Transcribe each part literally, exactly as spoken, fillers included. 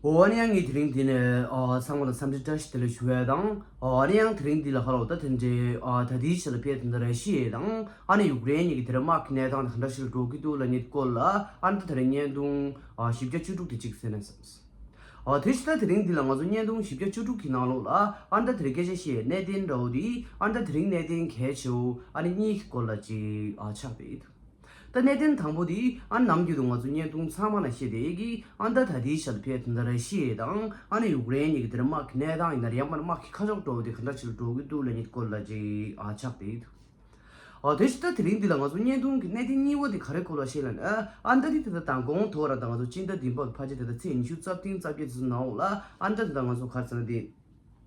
འོ་ཨ་ནི་ཡང་ངས་དེ་རིང་འདི་ནས་ཨ་ཚང་མ་ལ་འཚམས་འདྲི་བཀྲ་ཤིས་བདེ་ལེགས་ཞུ་ཡ་དང་། ཨ་ཨ་ནི་ཡང་དེ་རིང་འདི་ལ་ཧ་ལོ་ད་དེ་འདྲའི་ཨ་ད་ལྟའི་ཆ་ལ་ཕེབས་དེ་འདྲ་ར་ཤི་ཡ་དང་ཨ་ནི་ཡུཀ་རེན་གཉིས་ཀྱི་དེ་འདྲ་དམག་གི་གནས་སྟངས་དེ་ག་འདྲ་ཞིག་ལ་འགྲོ་གི་འདུག་ལབ་མཁན་སྐོར་ལ་ཨ་ནི་ད་དེ་རིང་བརྙན་ཐུང་ཨ་བཞི་བརྒྱ་བཅུ་དྲུག་དེ་གཅིག་གསན་ན་བསམས། ཨ་དེ་བཞིན་ད་དེ་རིང་འདི་ལ་ང་ཚོ་བརྙན་ཐུང་བཞི་བརྒྱ་བཅུ་དྲུག་གི་ནང་ལོགས་ལ་ཨ་ནི་ད་དེ་རིང་སྐད་ཆ་བཤད་གནད་དོན་འདྲ་བོ་དེ་ཨ་ནི་ད་དེ་རིང་གནད་དོན་གལ་ཆེ་བོ་ཨ་ནི་གཉིས་ཀྱི་སྐོར་ལ་ཅིག་ཨ་ཆགས་པ་ཡིན། ད་གནད་དོན་དང་པོ་དེ་ཨ་ནི་ནམ་རྒྱུན་དུ་ང་ཚོ་བརྙན་ཐུང་ཚང་མ་ལ་བཤད་བསྡད་ཀྱི་ཨ་ནི་ད་ད་ལྟའི་ཆར་ཕེབས་དེ་འདྲ་ར་ཤི་ཡ་དང་ཨ་ནི་ཡུཀ་རེན་གཉིས་ཀྱི་དེ་འདྲ་དམག་གི་གནས་སྟངས་ཡིན་ན་རེད། ཡང་མིན་ན་དམག་གི་ཁ་ཕྱོགས་འདྲ་བོ་དེ་ག་འདྲ་ཞིག་ལ་འགྲོ་གི་འདུག་ལབ་མཁན་སྐོར་ལ་ཅིག་ཨ་ཆགས་བསྡད་འདུག་ཨ་དེ་བཞིན་ད་དེ་རིང་འདི་ལ་ང་ཚོ་བརྙན་ཐུང་གི་གནད་དོན་གཉིས་པ་དེ་ག་རེ་སྐོར་ལ་བཤད་ལབ་ན། ཨ་ནི་ད་དེ་ད་ལྟ་མདང་དགོང་ཐོག་ར་ད་ང་ཚོ་སྤྱི་ཟླ་བདུན་པ་གི་ཕལ་ཆེར་ད་ལྟ་ཚེས་ཉི་ཤུ་རྩ་བདུན་རྩ་བརྒྱད་དེ་ཚོ་ནང་ལོགས་ལ་ཨ་ནི་ད་ད་ང་ཚོ་ག་རེ་ཟེར་ན་དེ།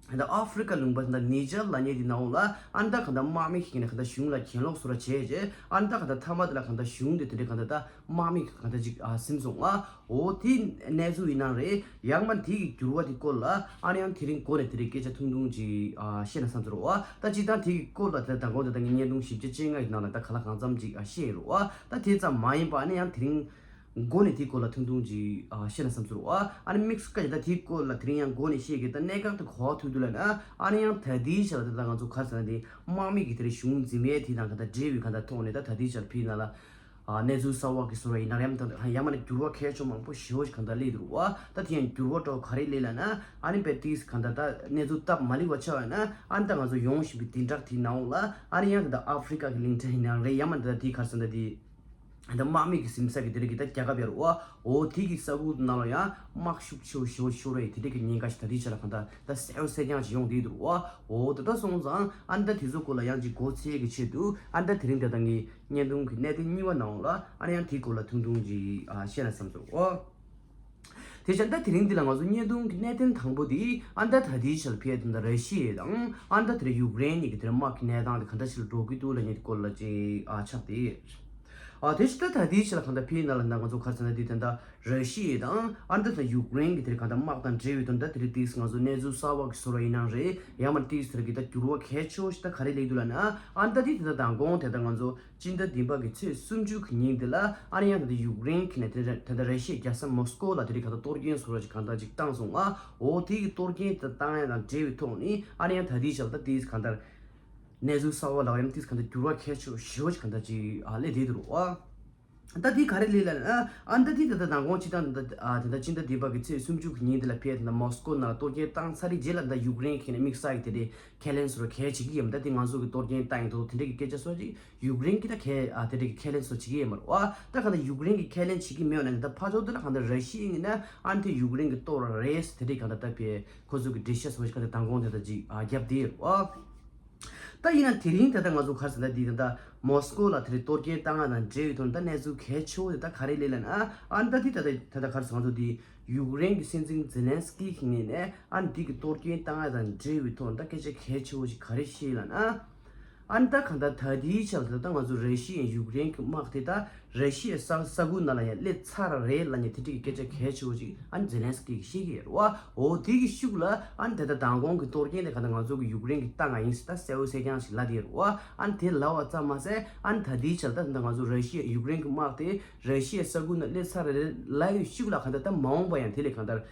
ད་ཨ་ཧྥི་རི་ཀ་ལུང་པ་ད་ནི་ཇར་ལབ་མཁན་དེ་ནང་ལོགས་ལ་ཨ་ནི་ད་ག་ད་དམག་མི་ཞིག་གིས་ནི་ག་ད་གཞུང་ལ་གྱེན་ལོག་བཟོ་འདྲ་བྱས་རྗེས་ཨ་ནི་ད་ག་ད་མཐའ་མ་དེ་ལ་ག་ད་གཞུང་དེ་དེ་འདྲའི་ག་ད་ད་དམག་མི་ག་ད་ཅིག་ཨ་ཟིན་སོང་ང་། འོ་དེ་གནས་ཚུལ་ཡིན་ན་རེད། ཡང་མིན་ན་དེ་གི་འགྱུར་བ་དེ་སྐོར་ལ་ཨ་ནི་ཡང་དེ་རིང་འགོ་ནས་དེ་རིང་སྐད་ཆ་ཐུང་ཐུང་ཅིག་ཨ་བཤད་ན་བསམ་ཚོར་བ། ད་སྤྱིར་བཏང་དེ་གི་སྐོར་ལ་ད་ད་གོང་དེ་ད་ངས་བརྙན་ཐུང་བཞི་བརྒྱ་བཅོ་ལྔ་ཡི་ནང་ལ་ད་ག་ལ་གང་འཚམ་ཅིག་ཨ་བཤད་ཡོད་རེད་བ། ད་དེ་ཙམ་མ་ཡིན་པ་ཨ་ནི་ཡང་དེ་རིང་འགོ་ནས་དེའི་སྐོར་ལ་ཐུང་ཐུང་ཅིག་ཨ་བཤད་ན་བསམ་ཚོར་བ། ཨ་ནི་དམིགས་སུ་བཀར་ཡ་ད་དེའི་སྐོར་ལ་དེ་རིང་ཡང་འགོ་ནས་བཤད་གི་ད་གནད་འགག་ཏུ་གོ་བ་ཐུག་དུས་ལ་ན་ཨ་ནི་ཡང་ད་དེའི་ཆ་ལ་ད་ད་ང་ཚོ་ག་རེ་ཟེར་ན་དེ་དམག་མི་གི་དེ་རིང་གཞུང་འཛིན་མཁན་དེ་དང་ག་ད་འབྲེལ་བའི་ག་ད་ཐོག་ནས་ད་ད་དེའི་ཆ་ལ་ཕི་ན་ལ་ཨ་གནས་ཚུལ་གསར་བ་གི་བཟོ་འདྲ་ཡིན་ན་རེད། ཡང་ད་ཡང་མ་ནས་འགྱུར་བ་གལ་ཆེ་མང་པོ་ཞེ་པོ་ཞིག་ག་ད་སླེབས་འདུག་བ། ད་དེ་ཡང་འགྱུར་བ་འདྲ་བོ་ག་རེ་སླེབས་ལ་ན་ཨ་ནི་པེ་ཏིས་ག་ད་ད་གནས་ཚུལ་སྟབས་མ་ལེགས་པ་ཆགས་ཡོད་ན་ཨ་ནི་ད་ང་ཚོ་ཡོང་བཞིན་པའི་བདུན་ཕྲག་དེའི་ནང་ལ་ཨ་ནི་ཡང་ད་ད་ཨ་ཧྥི་རི་ཀ་གི་གླིང་ཕྲན་ཡིན་ན་རེད། ཡང་མ་ནས་ད་ད་དེའི་ག་རེ་ཟེར་ན་དེ། ད་དམག་མི་གི་ཟིན་ས་གི་དེ་རིགས་ཀྱི་ད་རྒྱལ་ཁབ་ཡར་བ། འོ་དེ་གི་ས་ཁུལ་ནང་ལ་ཡང་དམག་ཤུགས་ཆེ་བོ་ཞེ་པོ་ཤོར་རེད། དེ་རིགས་ཀྱི་ཉེན་ཁ་ཞིག་ད་ལྟའི་ཆ་ལ་གང་ལྟར་ད་གསལ་པོ་གསལ་རྐྱང་ཞིག་ཡོང་བསྡད་འདུག་བ། འོ་དེ་ལྟ་སོང་ཙང་ཨ་ནི་ད་དེ་ཚོ་སྐོར་ལ་ཡང་ཅིག་མགོ་ཚོས་ཀྱི་ཆེད་དུ་ཨ་ནི་ད་དེ་རིང་ད་ལྟ་ངའི་བརྙན་ཐུང་གི་གནད་དོན་གཉིས་པ་ནང་ལ་ཨ་ནི་ཡང་དེའི་སྐོར་ལ་ཐུང་ཐུང་ཅིག་ཨ་བཤད་ན་བསམ་སོང་། འོ། དེ་བཞིན་ད་དེ་རིང་འདི་ལ་ང་ཚོ་བརྙན་ཐུང་གི་གནད་དོན་དང་པོ་དེ་ཨ་ནི་ད་ད་ལྟའི་ཆར་ཕེབས་དེ་འདྲ་ར་ཤི་ཡ་དང་ཨ་ནི་ད་དེ་རིང་ཡུཀ་རེན་གཉིས་ཀྱི་དེ་རིང་དམག་གི་གནས་སྟངས་དེ་ག་འདྲ་ཞིག་ལ་འགྲོ་གི་འདུག་ལབ་མཁན་དེ་སྐོར་ལ་ཅིག་ཨ་ཆགས་ཏེ། ཨ་དེ་བཞིན་ད་ད་ལྟའི་ཆར་གང་ལྟར་ཕེབས་ན་ལ་ད་ང་ཚོ་ག་རེ་ཟེར་ན་དེ་ད་ལྟ་ར་ཤི་ཡ་དང་ཨ་ནི་ད་ད་ཡུཀ་རེན་གྱི་དེ་རིང་གང་ལྟར་དམག་དང་འབྲེལ་བའི་དོན་དག་དེ་རིང་ཏིས་ང་ཚོ་གནས་ཚུལ་གསར་བ་གི་བཟོ་འདྲ་ཡིན་ན་རེད། ཡང་མ་ཏིས་དེ་རིང་གི་ད་འགྱུར་བ་གལ་ཆེ་བོ་ཞིག་ད་ག་རེ་སླེབས་འདུག་ལབ་ན་ཨ་ནི་ད་དེ་ད་ད་མདང་དགོང་དེ་ད་ང་ཚོ་སྤྱི་ཟླ་བདུན་པ་གི་ཚེས་སུམ་ཅུ་གི་ཉིན་དེ་ལ་ཨ་ནི་ཡང་ད་ལྟ་ཡུཀ་རེན་གྱི་ནས་དེ་ད་ལྟ་ར་ཤི་ཡའི་རྒྱལ་ས་མོ་སི་ཀོ་ལ་དེ་རིང་ག་ད་གཏོར་སྐྱོན་བཟོ་འདྲ་ཅིག་གང་ལྟར་ཅིག་བཏང་སོང་ང་། འོ་དེ་གི་གཏོར་སྐྱོན་དེ་བཏང་ཡ་དང་འབྲེལ་བའི་ཐོག་ནས་ཨ་ནི་ཡང་ད་ལྟའི་ཆ་ལ་ད་དེ་གང་ལྟར་གནས་ཚུལ་གསར་བ་ལབ་ཡང་དེ་གང་ལྟར་འགྱུར་བ་གལ་ཆེ་ཞེ་པོ་ཅིག་གང་ལྟར་ཅིག་ཨ་སླེབས་བསྡད་འདུག་བ། ད་དེ་ག་རེ་ལས་ལ་ཨ་ད་དེ་ད་ལྟ་མདང་དགོང་སྤྱི་བཏང་ད་ད་ད་ལྟ་སྤྱི་ཟླ་བདུན་པ་གི་ཚེས་སུམ་ཅུ་གི་ཉིན་དེ་ལ་ཕེབས་ད་ལྟ་མོ་སི་ཀོ་ནང་ལ་གཏོར་སྐྱོན་བཏང་ཚར་རེད། རྗེས་ལ་ད་ཡུཀ་རེན་གྱི་ནས་དམིགས་བསལ་གྱི་དེ་རེད། ཁས་ལེན་སོར་གལ་བྱེད་ཀྱི་ཡིན། ད་དེ་ང་ཚོ་གི་གཏོར་སྐྱོན་བཏང་ཡིན་དོ་དེ་འདྲ་གི་སྐད་ཆ་སོགས་ཀྱིས་ཡུཀ་རེན་གྱི་ད་ཁས་ཨ་དེ་འདྲ་གི་ཁས་ལེན་སོར་བྱེད་ཀྱི་ཡོད་མ་རེད་བ། ད་ག་ད་ཡུཀ་རེན་གྱི་ཁས་ལེན་བྱེད་ཀྱི་མེད་པ་ན་ད་ཕར་ཕྱོགས་དེ་ལ་གང་ལྟར་ར་ཤི་ཡ་ཡིན་ན་ཨ་ནི་དེ་ཡུཀ་རེན་གྱི་གཏོར་རེད་དེ་འདྲ་གི་གང་ལྟར་ད་ཕེ་ཁོ་ཚོ་གི་འགྲེལ་བཤད་སོགས་ཀྱི་གང་ལྟར་མདང་དགོང་དེ་ད་ཅིག་ཨ་རྒྱབ་བསྡད་ཡོད་རེད་བ། ད་ཡིན་ན་དེ་རིང་ད་ལྟ་ང་ཚོ་ག་རེ་ཟེར་ན་འདི་ད་ལྟ་མོ་སི་ཀོ་ལ་དེ་རིང་གཏོར་སྐྱོན་བཏང་ཡ་དང་འབྲེལ་བའི་ཐོག་ནས་ད་གནས་ཚུལ་གལ་ཆེ་བོ་དེ་ད་ག་རེ་སླེབས་ལབ་ན་ཨ་ནི་ད་འདི་ད་ལྟ་ད་ལྟ་ག་རེ་ཟེར་ང་ཚོ་འདི་ཡུཀ་རེན་གྱི་སྲིད་འཛིན་ཛེ་ལན་སི་ཀི་གི་ངོས་ནས་ཨ་ནི་འདི་གི་གཏོར་སྐྱོན་བཏང་ཡ་དང་འབྲེལ་བའི་ཐོག་ནས་ད་སྐད་ཆ་གལ་ཆེ་བོ་ཞིག་ག་རེ་བཤད་ལབ་ན། ཨ་ནི་ད་གང་ལྟར་ད་ལྟའི་ཆར་ད་ལྟ་ང་ཚོ་ར་ཤི་ཡའི་ཡུཀ་རེན་གྱི་དམག་དེ་ད་ར་ཤི་ཡའི་ས་ས་ཁུལ་ནང་ལ་ཡང་སླེབས་ཚར་རེད་ལབ་ནས་དེ་འདྲ་གི་སྐད་ཆ་གལ་ཆེ་བོ་ཅིག་ཨ་ནི་ཛེ་ལན་སི་ཀི་གིས་བཤད་ཀྱི་ཡོད་རེད་བ། འོ་དེ་གི་ཤུགས་ལ་ཨ་ནི་ད་ལྟ་མདང་དགོང་གི་གཏོར་སྐྱོན་དེ་གང་ལྟར་ང་ཚོ་གི་ཡུཀ་རེན་གྱིས་བཏང་ཡ་ཡིན་ཟེར་ད་གསལ་པོ་གསལ་རྐྱང་ཞིག་ལབ་བསྡད་ཡོད་རེད་བ། ཨ་ནི་དེ་ལབ་པ་ཙམ་མ་ཟད་ཨ་ནི་ད་ལྟའི་ཆར་ད་ད་ལྟ་ང་ཚོ་ར་ཤི་ཡའི་ཡུཀ་རེན་གྱི་དམག་དེ་ར་ཤི་ཡའི་ས་ཁུལ་ནང་སླེབས་ཚར་རེད་ལབ་ཡོད་ཤུགས་ལ་གང་ལྟར་ད་མ་འོངས་པ་ཡང་དེ་ལས་གང་ལྟར།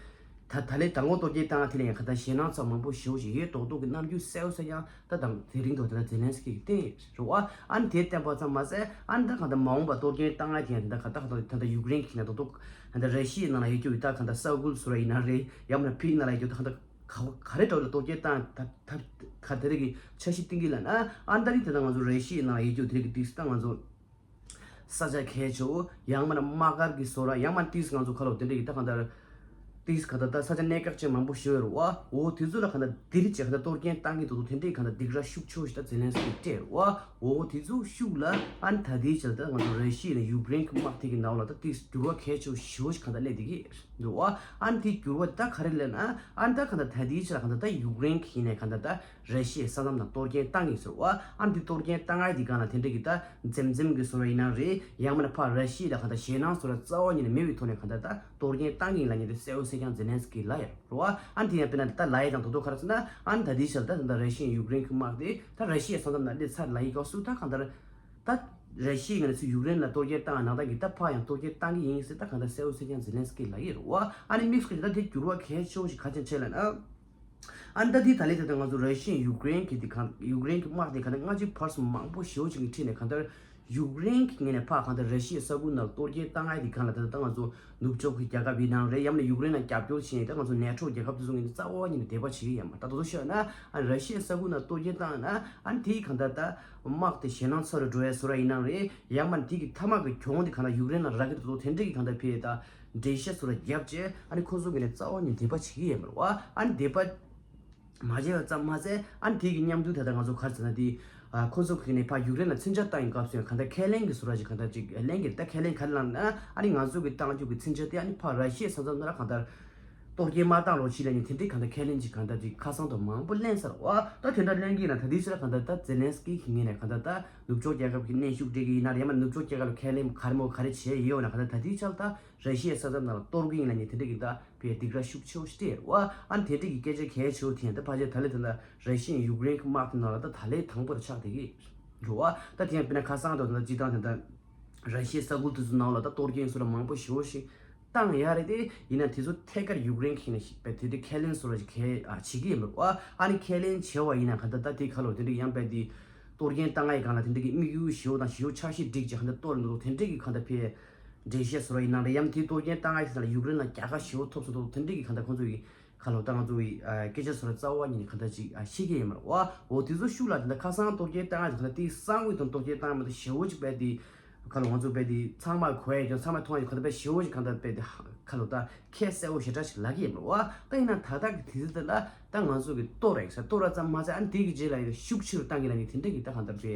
ད་ད་ལན་མདང་དགོང་གཏོར་སྐྱོན་བཏང་དེ་ལ་ཡང་ག་ད་ཞེད་སྣང་ཚ་མང་པོ་ཞེ་པོ་ཞིག་ཡོད་མདོག་མདོག་གི་རྣམ་འགྱུར་གསལ་པོ་གསལ་རྐྱང་ད་དང་དེ་རིང་ཐོག་ད་ཛེ་ལན་སི་ཀི་གིས་བསྟན་རེད་བ། ཨ་ནི་དེ་བསྟན་པ་ཙམ་མ་ཟད་ཨ་ནི་ད་ག་ད་མ་འོངས་པ་གཏོར་སྐྱོན་བཏང་ཡ་དེ་ཡང་ད་ག་ད་ག་ད་ད་ད་ཡུཀ་རེན་གྱི་ནང་མདོག་མདོག་ད་ད་ར་ཤི་ཡའི་ནང་ལ་ཡོད་རྒྱུ་ཡོད་ད་ག་ད་ས་ཁུལ་སུ་ར་ཡིན་ན་རེད། ཡང་མིན་ན་ཕི་ནང་ལ་ཡོད་རྒྱུ་ད་ག་ད་ག་ག་རེ་འདྲ་བོ་ལ་གཏོར་སྐྱོན་བཏང་ད་ད་ག་དེ་རིགས་ཀྱི་འཆར་གཞི་བཏིང་གི་ལབ་ན་ཨ་ནི་ད་རིང་ད་ད་ང་ཚོ་ར་ཤི་ཡའི་ནང་ལ་ཡོད་རྒྱུ་དེ་རིགས་ཀྱི་ཏིག་ད་ང་ཚོ། ས་ཆ་གལ་ཆེ་བོ་ཡང་མིན་ན་དམག་སྒར་གྱི་བཟོ་འདྲ་ཡང་མིན་ན་ཏིས་ང་ཚོ་ཁ་ལོ་དེ་འདྲ་གི་ད་གང་ལྟར་ཏིས་ག་ད་ད་ས་ཆ་གནད་འགག་ཅན་མང་པོ་ཞིག་ཡོད་རེད་བ། འོ་དེ་ཚོ་ལ་གང་ལྟར་དེ་རིགས་ཅིག་གང་ལྟར་གཏོར་སྐྱོན་བཏང་གི་འདུག་དེ་འདྲའི་གང་ལྟར་སྡིགས་ར་ཤུགས་ཆེ་བོ་ཞིག་ད་ཛེ་ལན་སི་ཀི་སྤྲད་རེད་བ། འོ་དེ་ཚོ་ཤུགས་ལ་ཨ་ནི་ད་ལྟའི་ཆར་ད་ང་ཚོ་ར་ཤི་ཡ་ནས་ཡུཀ་རེན་གྱི་དམག་དེ་གི་ནང་ལ་ད་ཏིས་འགྱུར་བ་གལ་ཆེ་བོ་ཞེ་པོ་ཞིག་གང་ལྟར་སླེབས་བསྡད་ཀྱི་འདུག་བ། ཨ་ནི་དེ་འགྱུར་བ་ད་ག་རེ་ལབ་ན་ཨ་ནི་ད་གང་ལྟར་ད་ལྟའི་ཆར་གང་ལྟར་ད་ཡུཀ་རེན་གྱི་ནས་གང་ལྟར་ད། ར་ཤི་ཡའི་ས་མཚམས་ནང་གཏོར་སྐྱོན་བཏང་ཡིན་ཟེར་བ། ཨ་ནི་འདི་གཏོར་སྐྱོན་བཏང་ཡ་འདི་སྒང་ལ་དེ་འདྲ་གི་ད་འཛེམ་འཛེམ་གི་བཟོ་འདྲ་ཡིན་ན་རེད། ཡང་མིན་ན་ཕར་ར་ཤི་ཡ་ལ་གང་ལྟར་ཞེད་སྣང་བཟོ་འདྲ་རྩ་བ་ཉིད་ནས་མེད་པའི་ཐོག་ནས་གང་ལྟར་ད་གཏོར་སྐྱོན་བཏང་གི་ཡིན་ལབ་མཁན་དེ་གསལ་པོ་གསལ་རྐྱང་ཛེ་ལན་སི་ཀི་ལབ་ཡོད་རེད་བ། ཨ་ནི་དེ་ཡང་དཔེར་ན་ད་ལབ་ཡ་དང་དོ་དོ་ག་རེ་ཟེར་ན་ཨ་ནི་ད་ལྟའི་ཆར་ད་ད་ལྟ་ར་ཤི་ཡ་ཡུཀ་རེན་གི་དམག་དེ་ད་ར་ཤི་ཡའི་ས་མཚམས་ནང་སླེབས་ཚར་ལབ་ཡི་སྐབས་སུ་ད་གང་ལྟར་ད། ར་ཤི་ཡའི་ངོས་ནས་ཚུར་ཡུཀ་རེན་ལ་གཏོར་སྐྱོན་བཏང་ནང་ད་གི་ད་ཕར་ཡང་གཏོར་སྐྱོན་བཏང་གི་ཡིན་ཟེར་ད་གང་ལྟར་གསལ་བོ་གསལ་རྐྱང་ཛེ་ལན་སི་ཀི་ལབ་ཡོད་རེད་བ། ཨ་ནི་དམིགས་སུ་བཀར་ད་དེ་འགྱུར་བ་གལ་ཆེ་བོ་ཞིག་ག་རེ་བྱས་ལབ་ན། ཨ་ནི་ད་དེ་ད་ལས་ད་ལྟ་ང་ཚོ་ར་ཤི་ཡ་ཡུཀ་རེན་གྱི་དེ་གང་ཡུཀ་རེན་གྱི་དམག་དེ་གང་ལྟར་སྔ་ཕྱི་བར་གསུམ་མང་པོ་ཞེ་བོ་ཅིག་གི་ཁྲིད་ནས་གང་ལྟར་ཡུཀ་རེན་གྱི་ངོས་ནས་ཕར་གང་ལྟར་ར་ཤི་ཡའི་ས་ཁུལ་ནང་གཏོར་སྐྱོན་བཏང་ཡ་དེ་གང་ལ་ད་ལྟ་ང་ཚོ་ནུབ་ཕྱོགས་ཀྱི་རྒྱལ་ཁབ་ཡིན་ནའང་རེད། ཡང་ན་ཡུཀ་རེན་ལ་རྒྱབ་སྐྱོར་བྱེད་མཁན་ད་ང་ཚོ་ནེ་ཊོ་རྒྱལ་ཁབ་དེ་ཚོ་ངོས་ནས་རྩ་བ་ཉིད་ནས་དད་པ་བྱེད་ཀྱི་ཡོད་མ་རེད། ད་དེ་ཚོ་ཤོད་ན་ཨ་ར་ཤི་ཡའི་ས་ཁུལ་ནང་གཏོར་སྐྱོན་བཏང་ན་ཨ་ནི་དེའི་གང་ལྟར་ད་དམག་དེ་ཞེད་སྣང་ཚ་རུ་འགྲོ་ཡ་བཟོ་འདྲ་ཡིན་ནའང་རེད། ཡང་མིན་དེ་གི་མཐའ་མ་གི་གྱོང་དེ་གང་ལྟར་ཡུཀ་རེན་ལ་རག་གི་འདུག་དེ་འདྲ་གི་གང་ལྟར་ཕེ་ད་འགྲེལ་བཤད་བཟོ་འདྲ་བརྒྱབ་བྱས་ཨ་ནི་ཁོ་ཚོ་གི་ནས་རྩ་བ་ཉིད་དད་པ་བྱེད་ཀྱི་ཡོད་མ་རེད་བ། ཨ་ནི་དད་པ་མ་བྱས་པ་ཙམ་མ་ཟད་ཨ་ནི་དེ་གི་མཉམ་དུ་ད་ལྟ་ང་ཚོ་ག་རེ་ཟེར་ན་དེ་ཨ་ཁོ་ཚོ་གི་ནས་ཕར་ཡུཀ་རེན་ལ་མཚོན་ཆ་བཏང་ཡིན་སྐབས་སུ་ཡང་གང་ལྟར་ཁས་ལེན་གྱི་བཟོ་འདྲ་ཞིག་གང་ལྟར་ཅིག་ལེན་གྱི་རེད། ད་ཁས་ལེན་ག་རེ་ལབ་ན་ཨ་ནི་ང་ཚོ་གི་བཏང་རྒྱུ་གི་མཚོན་ཆ་དེ་ཨ་ནི་ཕར་ར་ཤི་ཡའི་ས་མཚམས་ནང་ལ་གང་ལྟར། གཏོར་སྐྱོན་མ་བཏང་རོགས་བྱེད་ལབ་ནས་དེ་འདྲའི་གང་ལྟར་ཁས་ལེན་ཅིག་གང་ལྟར་ཅིག་ཁ་སང་དུ་མང་པོ་གླེང་ཚར་བ། ད་དེ་འདྲ་གླེང་གི་ན་ད་དེའི་ཕྱིར་གང་ལྟར་ད་ཛེ་ལན་སི་ཀི་གི་ངོས་ནས་གང་ལྟར་ད་ནུབ་ཕྱོགས་རྒྱལ་ཁབ་ཀྱི་གནོན་ཤུགས་སྤྲད་ཀྱི་ཡིན་ན་རེད། ཡང་མིན་ནུབ་ཕྱོགས་རྒྱལ་ཁབ་ལ་ཁས་ལེན་ག་རེ་མོ་ག་རེ་བྱས་ཡོད་ན་གང་ལྟར་ད་དེའི་ཕྱིར་ད་ར་ཤི་ཡའི་ས་མཚམས་ནང་ལ་གཏོར་གི་ཡིན་ལབ་ནས་དེ་འདྲ་གི་ད་བའི་སྡིགས་ར་ཤུགས་ཆེ་བོ་ཞིག་སྤྲད་ཡོད་བ། ཨ་ནི་དེ་འདྲ་གི་སྐད་ཆ་གལ་ཆེ་བོ་དེ་ཡང་ད་ཕལ་ཆེར་ད་ལས་ད་ལྟ་ར་ཤི་ཡའི་ཡུཀ་རེན་གྱི་དམག་དེ་ནང་ལ་ད་ད་ལས་དང་པོ་རུ་ཆགས་བསྡད་ཀྱི་རེད་བ། ད་དེ་ཡང་དཔེར་ན་ཁ་སང་དང་ད་ལྟ་སྤྱི་བཏང་དེ་ད་ར་ཤི་ཡའི་ས་ཁུལ་དེ་ཚོ་ནང་ལ་ད་གཏོར་སྐྱོན་སོགས་ལ་མང་པོ་ཞེ་བོ་ཞིག་བཏང་ཡ་རེད་དེ། ཡིན་ན་དེ་ཚོ་ཐད་ཀར་ཡུཀ་རེན་གྱིས་ནས་ཤིག་པའི་དེ་དེ་ཁས་ལེན་བཟོ་འདྲ་ཞིག་གས་ཨ་བྱེད་ཀྱི་ཡིན་པ་རེད་བ། ཨ་ནི་ཁས་ལེན་བྱས་པ་ཡིན་ན་གང་ལྟར་ད་དེ་ཁ་ལོ་དེ་འདྲ་ཡང་པའི་དེ་གཏོར་སྐྱོན་བཏང་ཡ་གང་ལ་དེ་འདྲ་གི་དམིགས་ཡུལ་ཞེ་བོ་དང་ཞེ་བོ་འཆར་གཞི་སྒྲིག་བྱས་གང་ལྟར་གཏོར་འདུག་དེ་འདྲ་གི་གང་ལྟར་ཕའི་འགྲེལ་བཤད་བཟོ་འདྲ་ཡིན་ན་རེད། ཡང་དེ་གཏོར་སྐྱོན་བཏང་ཡ་ཞིག་ལ་ཡུཀ་རེན་ལ་རྒྱལ་ཁ་ཞེ་བོ་ཐོབ་སོང་འདུག་དེ་འདྲ་གི་གང་ལྟར་ཁོང་ཚོ་གི་ཁ་ལོ་ད་ང་ཚོ་གི་ཨ་སྐད་ཆ་བཟོ་འདྲ་རྩ་བ་ཉིད་ནས་གང་ལྟར་ཅིག་ཨ་བཤད་ཀྱི་ཡིན་པ་རེད་བ། འོ་དེ་ཚོ་ཤུགས་ལ་དེ་འདྲ་ཁ་སང་གཏོར་སྐྱོན་བཏང་ཡ་ཞིག་གང་ལྟར་དེ་གསང་བའི་དང་གཏོར་སྐྱོན་བཏང་ཡ་མ་གཏོགས་ཞེ་བོ་ཅིག་པའི་དེ། ཁ་ལོ་ང་ཚོ་དཔེ་དེ་ཚང་མ་གོ་ཡ་ཀྱང་ཚང་མ་མཐོང་ཡ་ཁ་ད་དཔེ་ཞེ་བོ་ཞིག་གང་ལྟར་དཔེ་དེ་ཁ་ལོ་ད་ཁྱད་གསལ་བོ་ཞེ་དྲག་ཞིག་ལབ་ཀྱི་ཡིན་པ་རེད་བ། ད་ཡིན་ན་ད་ལྟ་གི་དུས་ཚོད་དེ་ལ་ད་ང་ཚོ་གི་གཏོར་རེད་ཟེར་གཏོར་ར་ཙམ་མ་ཟད་ཨ་ནི་དེ་གི་རྗེས་ལ་ཡང་ཤུགས་ཆེ་རུ་བཏང་གི་ལབ་ནི་དེ་འདྲ་གི་ད་གང་ལྟར་དཔེ་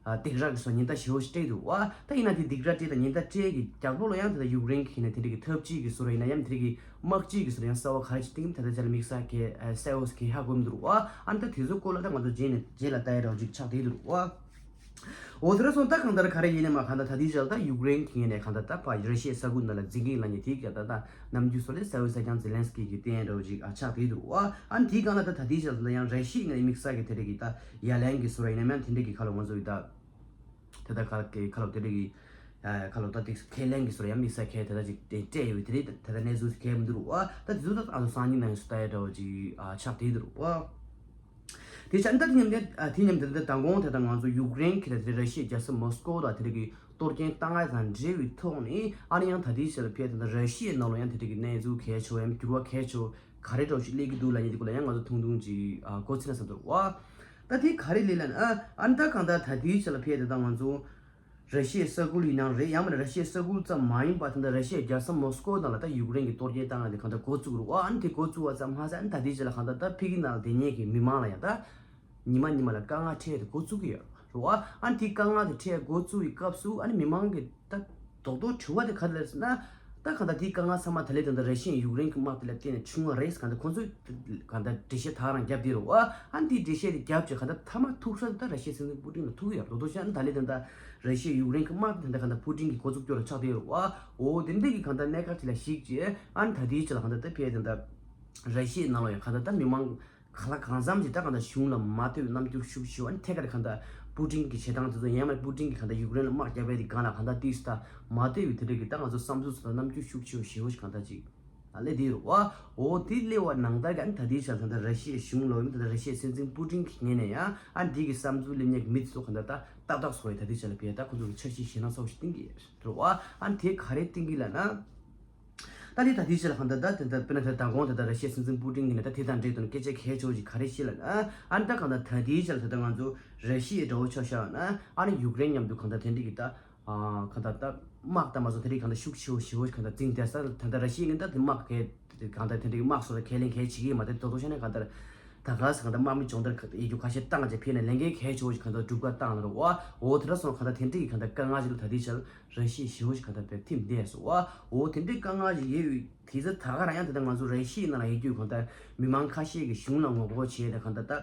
ཨ་སྡིགས་ར་གི་སོ་ཉེན་བརྡ་ཞེ་བོ་ཞིག་སྤྲད་འདུག་བ། ད་ཡིན་ན་དེ་སྡིགས་ར་སྤྲད་དང་ཉེན་བརྡ་སྤྲད་གི་རྒྱབ་ལོགས་ལ་ཡང་དེ་ལ་ཡུཀ་རེན་གི་ཡིན་ན་དེ་འདྲ་གི་འཐབ་ཇུས་གི་སོ་ར་ཡིན་ན་ཡང་དེ་འདྲ་གི་དམག་ཇུས་གི་སོ་ར་ཡང་གསར་བ་ག་རེ་ཞིག་བཏིང་ད་ལྟ་ཅ་ལ་དམིགས་བསལ་གི་གསལ་བོ་ཞིག་གི་ཧ་གོ་མི་འདུག་བ། ཨ་ནི་ད་དེ་ཚོ་སྐོར་ལ་ད་ང་ཚོ་རྗེས་ནས་རྗེས་ལ་ལྟ་ཡ་འདྲ་བོ་ཅིག་ཆགས་བསྡད་འདུག་བ། འོ་དེ་ར་སོང་ད་གང་ལྟར་ག་རེ་ཡིན་ནས་མ་གང་ལྟར་ད་ལྟའི་ཆར་ད་ཡུཀ་རེན་གྱི་ངོས་ནས་གང་ལྟར་ད་ཕ་ར་ཤི་ཡའི་ས་ཁུལ་ནང་ལ་འཛིང་གི་ལ་ཉེ་དེའི་ག་ད་ད་ནམ་རྒྱུན་སོ་ལེ་ས་འོས་ས་ཀྱང་ཛེ་ལན་སི་ཀི་གི་བསྟན་འགྲོ་ཅིག་ཨ་ཆགས་དེ་འདུག་བ། ཨ་ནི་དེའི་སྒང་ལ་ད་ད་ལྟའི་ཆར་ད་ཡང་ར་ཤི་ཡའི་ངོས་ནས་དམིགས་བསལ་གྱི་དེ་རིགས་ཀྱི་ད་ཡ་ལན་གྱི་སོ་ར་ཡིན་ན་མིན་དེ་འདྲ་གི་ཁ་ལོ་ང་ཚོ་ཡི་ད་དེ་ད་ཁ་ལ་གི་ཁ་ལོ་དེ་འདྲ་གི་ཁ་ལོ་ད་དེ་ཁས་ལེན་གྱི་སོ་ར་ཡང་དམིགས་བསལ་གྱི་ད་ད་ཅིག་དེ་སྤྲད་ཡོད་དེ་རིགས་ད་ད་གནས་ཚུལ་གས་མི་འདུག་བ། ད་དེ་ཚོ་ད་ཨ་ཚོ་སང་ཉིན་ནང་སུ་ད་ཡ་འདྲ་བ་ཅིག་ཨ་ཆགས་དེ་འདུག་བ། དེ་ཆ་ད་དེ་མཉམ་དེ་ཨ་དེ་མཉམ་དེ་ད་མདང་དགོང་དེ་ད་ང་ཚོ་ཡུཀ་རེན་གྱི་ད་དེ་ར་ཤི་ཡའི་རྒྱལ་ས་མོ་སི་ཀོ་ད་དེ་རིགས་ཀྱི་གཏོར་སྐྱོན་བཏང་ཡ་དང་འབྲེལ་བའི་ཐོག་ནས་ཨ་ནི་ཡང་ད་དེའི་ཆ་ལ་ཕེབས་དེ་ད་ར་ཤི་ཡའི་ནང་ལ་ཡང་དེ་འདྲ་གི་གནས་ཚུལ་གལ་ཆེ་བ་ཡང་འགྱུར་བ་གལ་ཆེ་བ་ག་རེ་འདྲ་ཞིག་སླེབས་ཀྱི་འདུག་ལབ་མཁན་དེ་སྐོར་ལ་ཡང་ང་ཚོ་ཐུང་ཐུང་ཅིག་ཨ་གོ་ཚིག་ན་བསམ་འདུག་བ། ད་དེ་ག་རེ་སླེབས་ལབ་ན་ཨ་ཨ་ནི་ད་གང་ལྟར་ད་དེའི་ཆ་ལ་ཕེབས་དེ་ད་ང་ཚོ་ར་ཤི་ཡའི་ས་ཁུལ་ཡིན་ནའང་རེད། ཡང་མིན་ན་ར་ཤི་ཡའི་ས་ཁུལ་ཙམ་མ་ཡིན་པ་ད་ལྟ་ར་ཤི་ཡའི་རྒྱལ་ས་མོ་སི་ཀོ་ནང་ལ་ད་ཡུཀ་རེན་གྱི་གཏོར་སྐྱོན་བཏང་ཡ་དེ་གང་ལྟར་འགོ་བཙུགས་རུ་ཨ་ཨ་ནི་དེ་འགོ་བཙུགས་པ་ཙམ་མ་ཟད་ཨ་ནི་ད་དེའི་ཆ་ལ་གང་ལྟར་ད་ཕ་གི་ནང་ལ་བསྡད་མཁན་གྱི་མི་མང་ལ་ཡང་ད། ཉི་མ་ཉི་མ་ལ་དཀའ་ངལ་འཕྲད་དེ་འགོ་བཙུགས་ཀྱི་ཡོད་རེད་བ། ཨ་ནི་དེའི་དཀའ་ངལ་དེ་འཕྲད་འགོ་བཙུགས་པའི་སྐབས་སུ་ཨ་ནི་མི་མང་གི་ད་རྡོག་རྡོག་དྲི་བ་དེ་ག་རེ་རེད་ཟེར་ན། ད་གང་ལྟར་དེའི་དཀའ་ངལ་ཚང་མ་ད་ལས་ད་ལྟ་ར་ཤི་ཡ་ཡུཀ་རེན་གྱི་དམག་དེ་ལ་བརྟེན་ནས་བྱུང་བ་རེད་ཟེར་གང་ལྟར་ཁོང་ཚོས་གང་ལྟར་འགྲེལ་བཤད་ད་ག་རང་བརྒྱབ་བསྡད་རེད་བ། ཨ་ནི་དེའི་འགྲེལ་བཤད་དེ་བརྒྱབ་བྱས་གང་ལྟར་མཐའ་མ་ཐུག་ས་དེ་ད་ར་ཤི་ཡའི་སྲིད་འཛིན་པུ་ཏིན་ལ་ཐུག་གི་ཡོད་རེད། རྡོག་རྡོག་བཤད་ན་ད་ལས་ད་ལྟ་ར་ཤི་ཡ་ཡུཀ་རེན་གྱི་དམག་དེ་ད་ལྟ་གང་ལྟར་པུ་ཏིན་གྱི་འགོ་ཚུགས་སྐྱོར་ལ་ཆགས་བསྡད་ཡོད་རེད་བ། འོ་དེ་འདྲ་གི་གང་ལྟར་གནད་འགག་དེ་ལ་གཞིགས་བྱས་ཨ་ནི་ད་དེའི་ཆ་ལ་གང་ལྟར་ད་ཕེབས་དེ་ད་ར་ཤི་ཡའི་ནང་ལ་ཡང་གང་ལྟར་ད་མི་མང་། གང་ལ་གང་འཚམ་ཞིག་ད་གང་ལྟར་གཞུང་ལ་མ་ལྟོས་པའི་རྣམ་འགྱུར་ཤུགས་ཆེ་བ་ཨ་ནི་ཐད་ཀར་གང་ལྟར་པུ་ཏིན་གྱི་བྱེད་སྟངས་དེ་ཚོ་ཡང་མིན་པུ་ཏིན་གྱིས་གང་ལྟར་ཡུཀ་རེན་ལ་དམག་བརྒྱབ་པའི་དེ་སྒང་ལ་གང་ལྟར་ཏིས་ད་མ་ལྟོས་པའི་དེ་འདྲ་གི་ད་ང་ཚོ་བསམ་ཚུལ་ཚོ་ད་རྣམ་འགྱུར་ཤུགས་ཆེ་བ་ཞེ་བོ་ཞིག་གང་ལྟར་ཅིག་ཨ་སླེབས་དེ་ཡོད་རེད་བ། འོ་དེ་སླེབས་པ་ནང་ལྟར་གྱི་ཨ་ནི་ད་ལྟའི་ཆར་གང་ལྟར་ར་ཤི་ཡའི་གཞུང་ལ་ཡིན་ད་ལྟ་ར་ཤི་ཡའི་སྲིད་འཛིན་པུ་ཏིན་གྱི་ངོས་ནས་ཡང་ཨ་ནི་དེ་གི་བསམ་ཚུལ་སླེབས་མཁན་གྱི་མི་དེ་ཚོ་གང་ལྟར་ད་ཏག་ཏག་བཟོ་བའི་ད་ལྟའི་ཆར་ལ་བལྟས་ད་ཁོ་ཚོ་གི་འཆར་གཞི་ཞེད་སྣང་ཚ་བོ་ཞིག་བཏིང་གི་ཡོད་རེད་བ། ཨ་ནི་དེ་ག་རེ་བཏིང་གི་ལབ་ན། ད་དེ་ད་དེའི་ཆ་ལ་གང་ལྟར་ད་དེ་ལྟར་དཔེར་ན་དེ་མདང་དགོང་དེ་ལྟར་ར་ཤི་ཡའི་སྲིད་འཛིན་པུ་ཏིན་གྱིས་ནི་ད་དེ་དང་འབྲེལ་དུ་ནི་སྐད་ཆ་གལ་ཆེ་བོ་ཞིག་ག་རེ་བཤད་ལབ་ན། ཨ་ནི་ད་གང་ལྟར་ད་དེའི་ཆ་ལ་ད་ལྟ་ང་ཚོ་ར་ཤི་ཡའི་འདྲ་བོ་ཆ་བཞག་ན་ཨ་ནི་ཡུཀ་རེན་མཉམ་དུ་གང་ལྟར་དེ་འདྲ་གི་ད་གང་ལྟར་ད་དམག་ད་མ་སོང་དེ་རིགས་གང་ལྟར་ཤུགས་ཆེ་བོ་ཞེ་བོ་ཞིག་གང་ལྟར་འཛིང་བསྡད་ས་ད་ལྟ་ར་ཤི་ཡ་གི་ད་དེ་དམག་གི་གང་ལྟར་དེ་འདྲ་གི་དམག་སོགས་ལ་ཁས་ལེན་གལ་ཆེ་གི་མ་རེད། དོ་དོ་བྱས་ན་གང་ལྟར་ད་ག་ས་གང་ལྟར་དམག་མི་སྦྱོང་བརྡར་ཡེ་རྒྱུ་ཁ་ཤས་བཏང་བྱས་ཕེབས་ནས་ལས་འགན་གལ་ཆེ་བོ་ཞིག་གང་ལྟར་སྒྲུབ་ག་བཏང་ལ་རོ་བ། འོ་དེ་འདྲ་སོང་གང་ལྟར་དེ་འདྲ་གི་གང་ལྟར་དཀའ་ངལ་ཞིག་ལ་ད་ལྟའི་ཆར། ར་ཤི་ཡ་ཞེ་བོ་ཞིག་གང་ལྟར་དཔེ་ཐིམ་བསྡད་སོང་བ། འོ་དེ་འདྲའི་དཀའ་ངལ་ཞིག་ཡོད་ཡོད་དེ་ཚོ་ད་ག་རང་ཡང་དེ་ལྟར་ང་ཚོ་ར་ཤི་ཡའི་ནང་ལ་ཡོད་རྒྱུ་གང་ལྟར་མི་མང་ཁ་ཤས་ཀྱི་གཞུང་ལ་ངོ་རྒོལ་བྱས་ཏེ་གང་ལྟར་ད་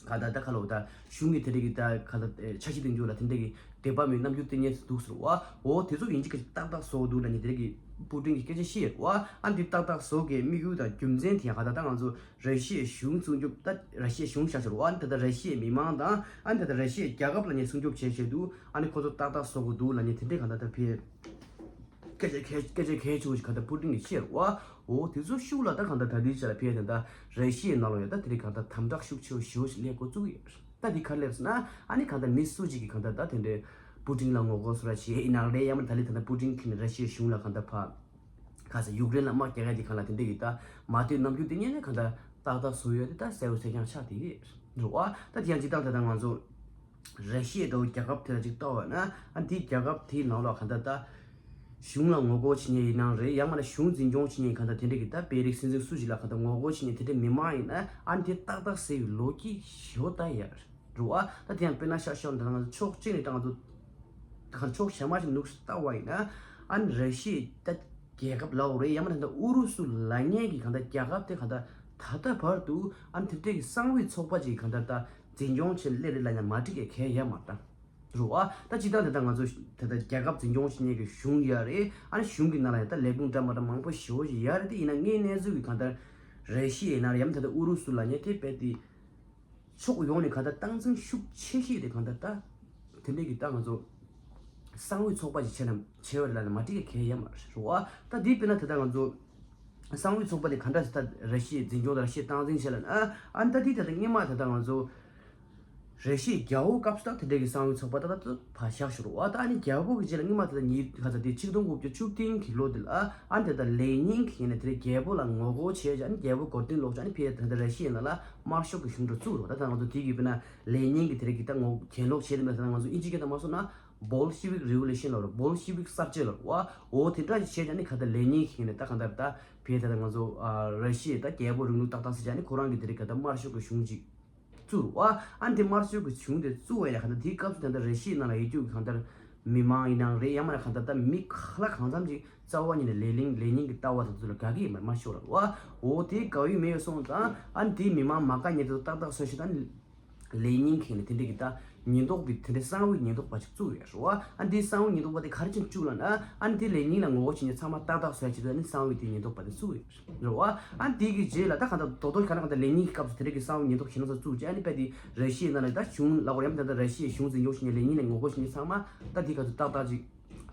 གང་ལྟར་ད་ཁ་ལོ་ད་གཞུང་གི་དེ་འདྲ་གི་ད་གང་ལྟར་འཆར་གཞི་དེ་འཇོག་ལ་དེ་འདྲ་གི་ འདོད་པ་མེད་རྣམ་འགྱུར་སྟོན་མཁན་ཚོ་འདུག་ཟེར་བ། འོ་དེ་ཚོ་ཡིན་གཅིག་གི་ཏག་ཏག་བཟོ་འདུག་ལབ་ནས་དེ་རིང་གི་པུ་ཏིན་གྱི་སྐད་ཆ་བཤད་ཡོད་བ། ཨ་འདི་ཏག་ཏག་བཟོ་གི་དམིགས་ཡུལ་དང་རྒྱུ་མཚན་དེ་ཡང་ག་ད་ད་ང་ཚོ་ར་ཤི་ཡའི་གཞུང་སྲུང་སྐྱོབ་ད་ར་ཤི་ཡའི་གཞུང་བཞག་ཟེར་བ། ཨ་ད་ད་ར་ཤི་ཡའི་མི་མང་དང་ཨ་ད་ད་ར་ཤི་ཡའི་རྒྱལ་ཁབ་ལབ་ནས་སྲུང་སྐྱོབ་བྱེད་བྱེད་འདུག་ཨ་ནི་ཁོ་ཚོ་ཏག་ཏག་བཟོ་གི་འདུག་ལབ་ནས་དེ་འདྲའི་ག་ད་ད་ཕེ། སྐད་ཆ་གལ་སྐད་ཆ་གལ་ཆེ་བོ་ཞིག་གང་ལྟར་པུ་ཏིན་གྱིས་བཤད་རེད་བ། འོ་དེ་ཚོ་ཤུགས་ལ་ད་གང་ལྟར་ད་ལྟའི་ཆ་ལ་ཕེབས་དེ་ད་ར་ཤི་ཡའི་ནང་ལ་ཡོད་ད་དེ་རིང་གང་ལྟར་དམ་དྲག་ཤུགས་ཆེ་བོ་ཞེ་བོ་ཞིག་སླེབས་འགོ་བཙུགས་ཡོད། ད་འདི་ག་རེ་རེད་ཟེར་ན་ཨ་ནི་གང་ལྟར་མི་སུ་གཅིག་གིས་གང་ལྟར་ད་དེ་འདྲའི་པུ་ཏིན་ལ་ངོ་རྒོལ་སོགས་ར་བྱེད་ཡིན་ནའང་རེད། ཡང་མིན་ད་ལི་ད་ལྟ་པུ་ཏིན་གྱིས་ནི་ར་ཤི་ཡའི་གཞུང་ལ་གང་ལྟར་ཕ་ག་ས་ཡུཀ་རེན་ལ་དམག་རྒྱག་ཡ་དེ་གང་ལ་དེ་འདྲ་ཡོད་ད་མ་ལྟོས་རྣམ་འགྱུར་དེ་ཉིད་ནས་གང་ལྟར་ཏག་ཏག་བཟོ་ཡོད་དེ་ད་གསལ་བོ་གསལ་རྐྱང་ཆགས་དེ་རེད་བ། ད་དེ་ཡང་སྤྱིར་བཏང་ད་ལྟ་ང་ཚོ། ར་ཤི་ཡའི་འདྲ་བོ་རྒྱལ་ཁབ་དེ་ལ་ཅིག་ལྟ་བ་ན་ཨ་འདིའི་རྒྱལ་ཁབ་དེའི་ནང་ལ་གང་ལྟར་ད་གཞུང་ལ་ངོ་རྒོལ་བྱེད་མཁན་ཡིན་ནའང་རེད། ཡང་མིན་ན་གཞུང་འཛིན་སྐྱོང་བྱེད་མཁན་གང་ལྟར་དེ་འདྲ་གི་ད་པེ་རིགས་སྲིད་འཛིན་སུ་ཞིག་ལ་གང་ལྟར་ངོ་རྒོལ་བྱེད་མཁན་དེ་འདྲ་མི་མང་ཡིན་ན་ཨ་འདི་ཏག་ཏག་ཟེར་བའི་ལོ་རྒྱུས་ཞོ་ད་ཡར་རུ་ཨ་ད་དེ་ཡང་དཔེར་ན་ཤ་ཤོར་འདི་ང་ཚོ་ཕྱོགས་གཅིག་ནས་ད་ང་ཚོ་གང་ཕྱོགས་གཞན་མ་ཞིག་ནུག་ལྟ་བ་ཡིན་ན་ཨ་ར་ཤི་ཡའི་ད་རྒྱལ་ཁབ་ལ་འོ་རེད། ཡང་མིན་ན་ད་ཨུ་རུ་སུ་ལབ་མཁན་གི་གང་ལྟར་རྒྱལ་ཁབ་དེ་གང་ལྟར་ད་ལྟ་བར་དུ་ཨ་དེ་འདྲའི་གི་གསང་བའི་ཚོགས་པ་ཅིག་གང་ལྟར་ད། འཛིན་སྐྱོང་བྱེད་སླེབས་རེད་ལབ་ཡང་མ་འགྲིག་གི་གལ་ཡོད་མ་རེད་ད། རེད་བ། ད་སྤྱིར་བཏང་དེ་ལྟར་ང་ཚོ་ད་ལྟ་རྒྱལ་ཁབ་འཛིན་སྐྱོང་བྱེད་མཁན་གྱི་གཞུང་ཡོད་རེད། ཨ་ནི་གཞུང་གི་ནང་ལ་ཡང་ད་ལས་ཁུངས་འདྲ་མི་འདྲ་མང་པོ་ཞེ་པོ་ཞིག་ཡོད་རེད། དེ་ཡིན་ན་དངོས་གནས་ཚུལ་གྱི་གང་ལྟར་ར་ཤི་ཡའི་ནང་ལ་ཡང་ད་ལྟ་ཨུ་རུ་སུ་ལབ་མཁན་དེ་རྦད་དེ་ཕྱོགས་ཡོངས་ནས་གང་ལྟར་སྟངས་འཛིན་ཤུགས་ཆེ་ཤོས་དེ་གང་ལྟར་ད་དེ་འདྲས་ཀྱི་ད་ང་ཚོ་གསང་བའི་ཚོགས་པ་ཞིག་བྱས་ན་བྱས་པ་རེད་ལབ་ན་མ་འགྲིག་གི་གལ་ཡོད་མ་རེད་བ། ད་དེའི་དཔེར་ན་ད་ལྟ་ང་ཚོ། གསང་བའི་ཚོགས་པ་དེ་ག་འདྲ་ཞིག་ད་ར་ཤི་ཡའི་འཛིན་སྐྱོང་དང་ར་ཤི་ཡའི་སྟངས་འཛིན་བྱས་ལ་ན་ཨ་ནི་ད་དེ་ད་ལྟ་སྔོན་མ་ད་ལྟ་ང་ཚོ་ར་ཤི་ཡའི་རྒྱལ་པོ་སྐབས་སུ་ད་དེ་འདྲའི་གི་གསང་བའི་ཚོགས་པ་ད་ད་ད་ཕར་བཞག་ཞོར་བ། ད་ཨ་ནི་རྒྱལ་པོ་གི་རྗེས་ལ་སྔོན་མ་ད་ལྟ་ཉིས་ག་ཚ་དེ་ཆིག་སྟོང་དགུ་བརྒྱ་བཅུ་བདུན་གི་ལོ་དེ་ལ་ཨ་ནི་ད་ལྟ་ལེ་ཉིན་གྱིས་ནི་དེ་རིང་རྒྱལ་པོ་ལ་ངོ་རྒོལ་བྱས་ཀྱང་ཨ་ནི་རྒྱལ་པོ་མགོ་རྟིང་སློག་ཀྱང་ཨ་ནི་ཕར་ད་ལྟ་ར་ཤི་ཡའི་ནང་ལ་དམར་ཤོག་གི་གཞུང་འདྲ་བཙུགས་རོགས། ད་ད་ང་ཚོ་དེ་གི་དཔེར་ན་ལེ་ཉིན་གྱི་དེ་རིང་གི་ད་ངོ་གྱེན་ལོག་བྱས་དེ་མ་ད་ང་ཚོ་ཨིན་ཇི་སྐད་ད་མ་སོང་ན་Bolshevik Revolution ལབ་རོགས། Bolshevik གསར་བརྗེ་ལབ་རོགས། འོ་དེ་འདྲ་ཞིག་བྱས་ཀྱང་ནི་ག་ད་ལེ་ཉིན་གྱིས་ནི་ད་ག་ད་ད་ཕར་ད་ད་ང་ཚོ་ཨ་ར་ཤི་ཡའི་ད་རྒྱལ་པོ་རིང་ལུགས་ཏག་ཏག་ཟེར་ཀྱང་ནི་ཁོ་རང་གི་དེ་རིང་ག་ད་དམར་ཤོག་གི་གཞུང་ཅིག་བཙུགས་རོགས། ཨ་ནི་དེ་དམར་ཤོག་གི་གཞུང་དེ་བཙུགས་པ་ཡིན་ན་ག་ད་དེའི་སྐབས་སུ་ད་ད་ར་ཤི་ཡའི་ནང་ལ་ཡོད་རྒྱུ་གི་ག་ད་མི་མང་ཡིན་ནའང་རེད། ཡང་མིན་ན་ག་ད་ད་མི་ག་ལ་གང་འཚམ་ཅིག་རྩ་བ་ཉིད་ནས་ལེ་ཉིན་ལེ་ཉིན་གྱི་ལྟ་བ་དེ་ཚོ་ལ་དགའ་གི་ཡོད་མ་རེད། དམར་ཤོག་ལ་རོགས། འོ་དེ་དགའ་བོ་མེད་སོང་ཙང་ཨ་ནི་དེའི་མི་མང་མ་དགའ་མཁན་དེ་ཚོ་ཏག་ཏག་བཟོས་ཤིག་ད་ནི། ལེ་ཉིན་གྱིས་ནི་དེ་འདྲ་གི་ད་ཉེན་རྟོག་པའི་དེ་འདྲའི་གསང་བའི་ཉེན་རྟོག་པ་ཅིག་བཙུགས་ཡོད་རེད་བ། ཨ་འདིའི་གསང་བའི་ཉེན་རྟོག་པ་དེ་ག་རེ་བྱས་ནས་བཙུགས་ལབ་ན་ཨ་འདི་ལེ་ཉིན་ལ་ངོ་རྒོལ་བྱེད་མཁན་ཚང་མ་ཏག་ཏག་བཟོ་ཡ་ཆེད་དུ་ཨ་ནི་གསང་བའི་དེ་ཉེན་རྟོག་པ་དེ་བཙུགས་ཡོད་རེད་བ། ཨ་འདི་གི་རྗེས་ལ་ད་གང་ལྟར་རྡོག་རྡོག་ག་ན་གང་ལྟར་ལེ་ཉིན་གྱི་སྐབས་སུ་དེ་འདྲ་གི་གསང་བའི་ཉེན་རྟོག་གཞན་སྣ་ཚོགས་བཙུགས་རྗེས་ཨ་ནི་དཔེ་དེ་ར་ཤི་ཡའི་ནང་ལ་ད་གཞུང་ལ་གོ་ཡ་མ་ད་ད་ར་ཤི་ཡའི་གཞུང་འཛིན་སྐྱོང་བྱེད་མཁན་ལེ་ཉིན་ལ་ངོ་རྒོལ་བྱེད་མཁན་ཚང་མ་ད་དེ་ག་ཚོད་ཏག་ཏག་ཅིག་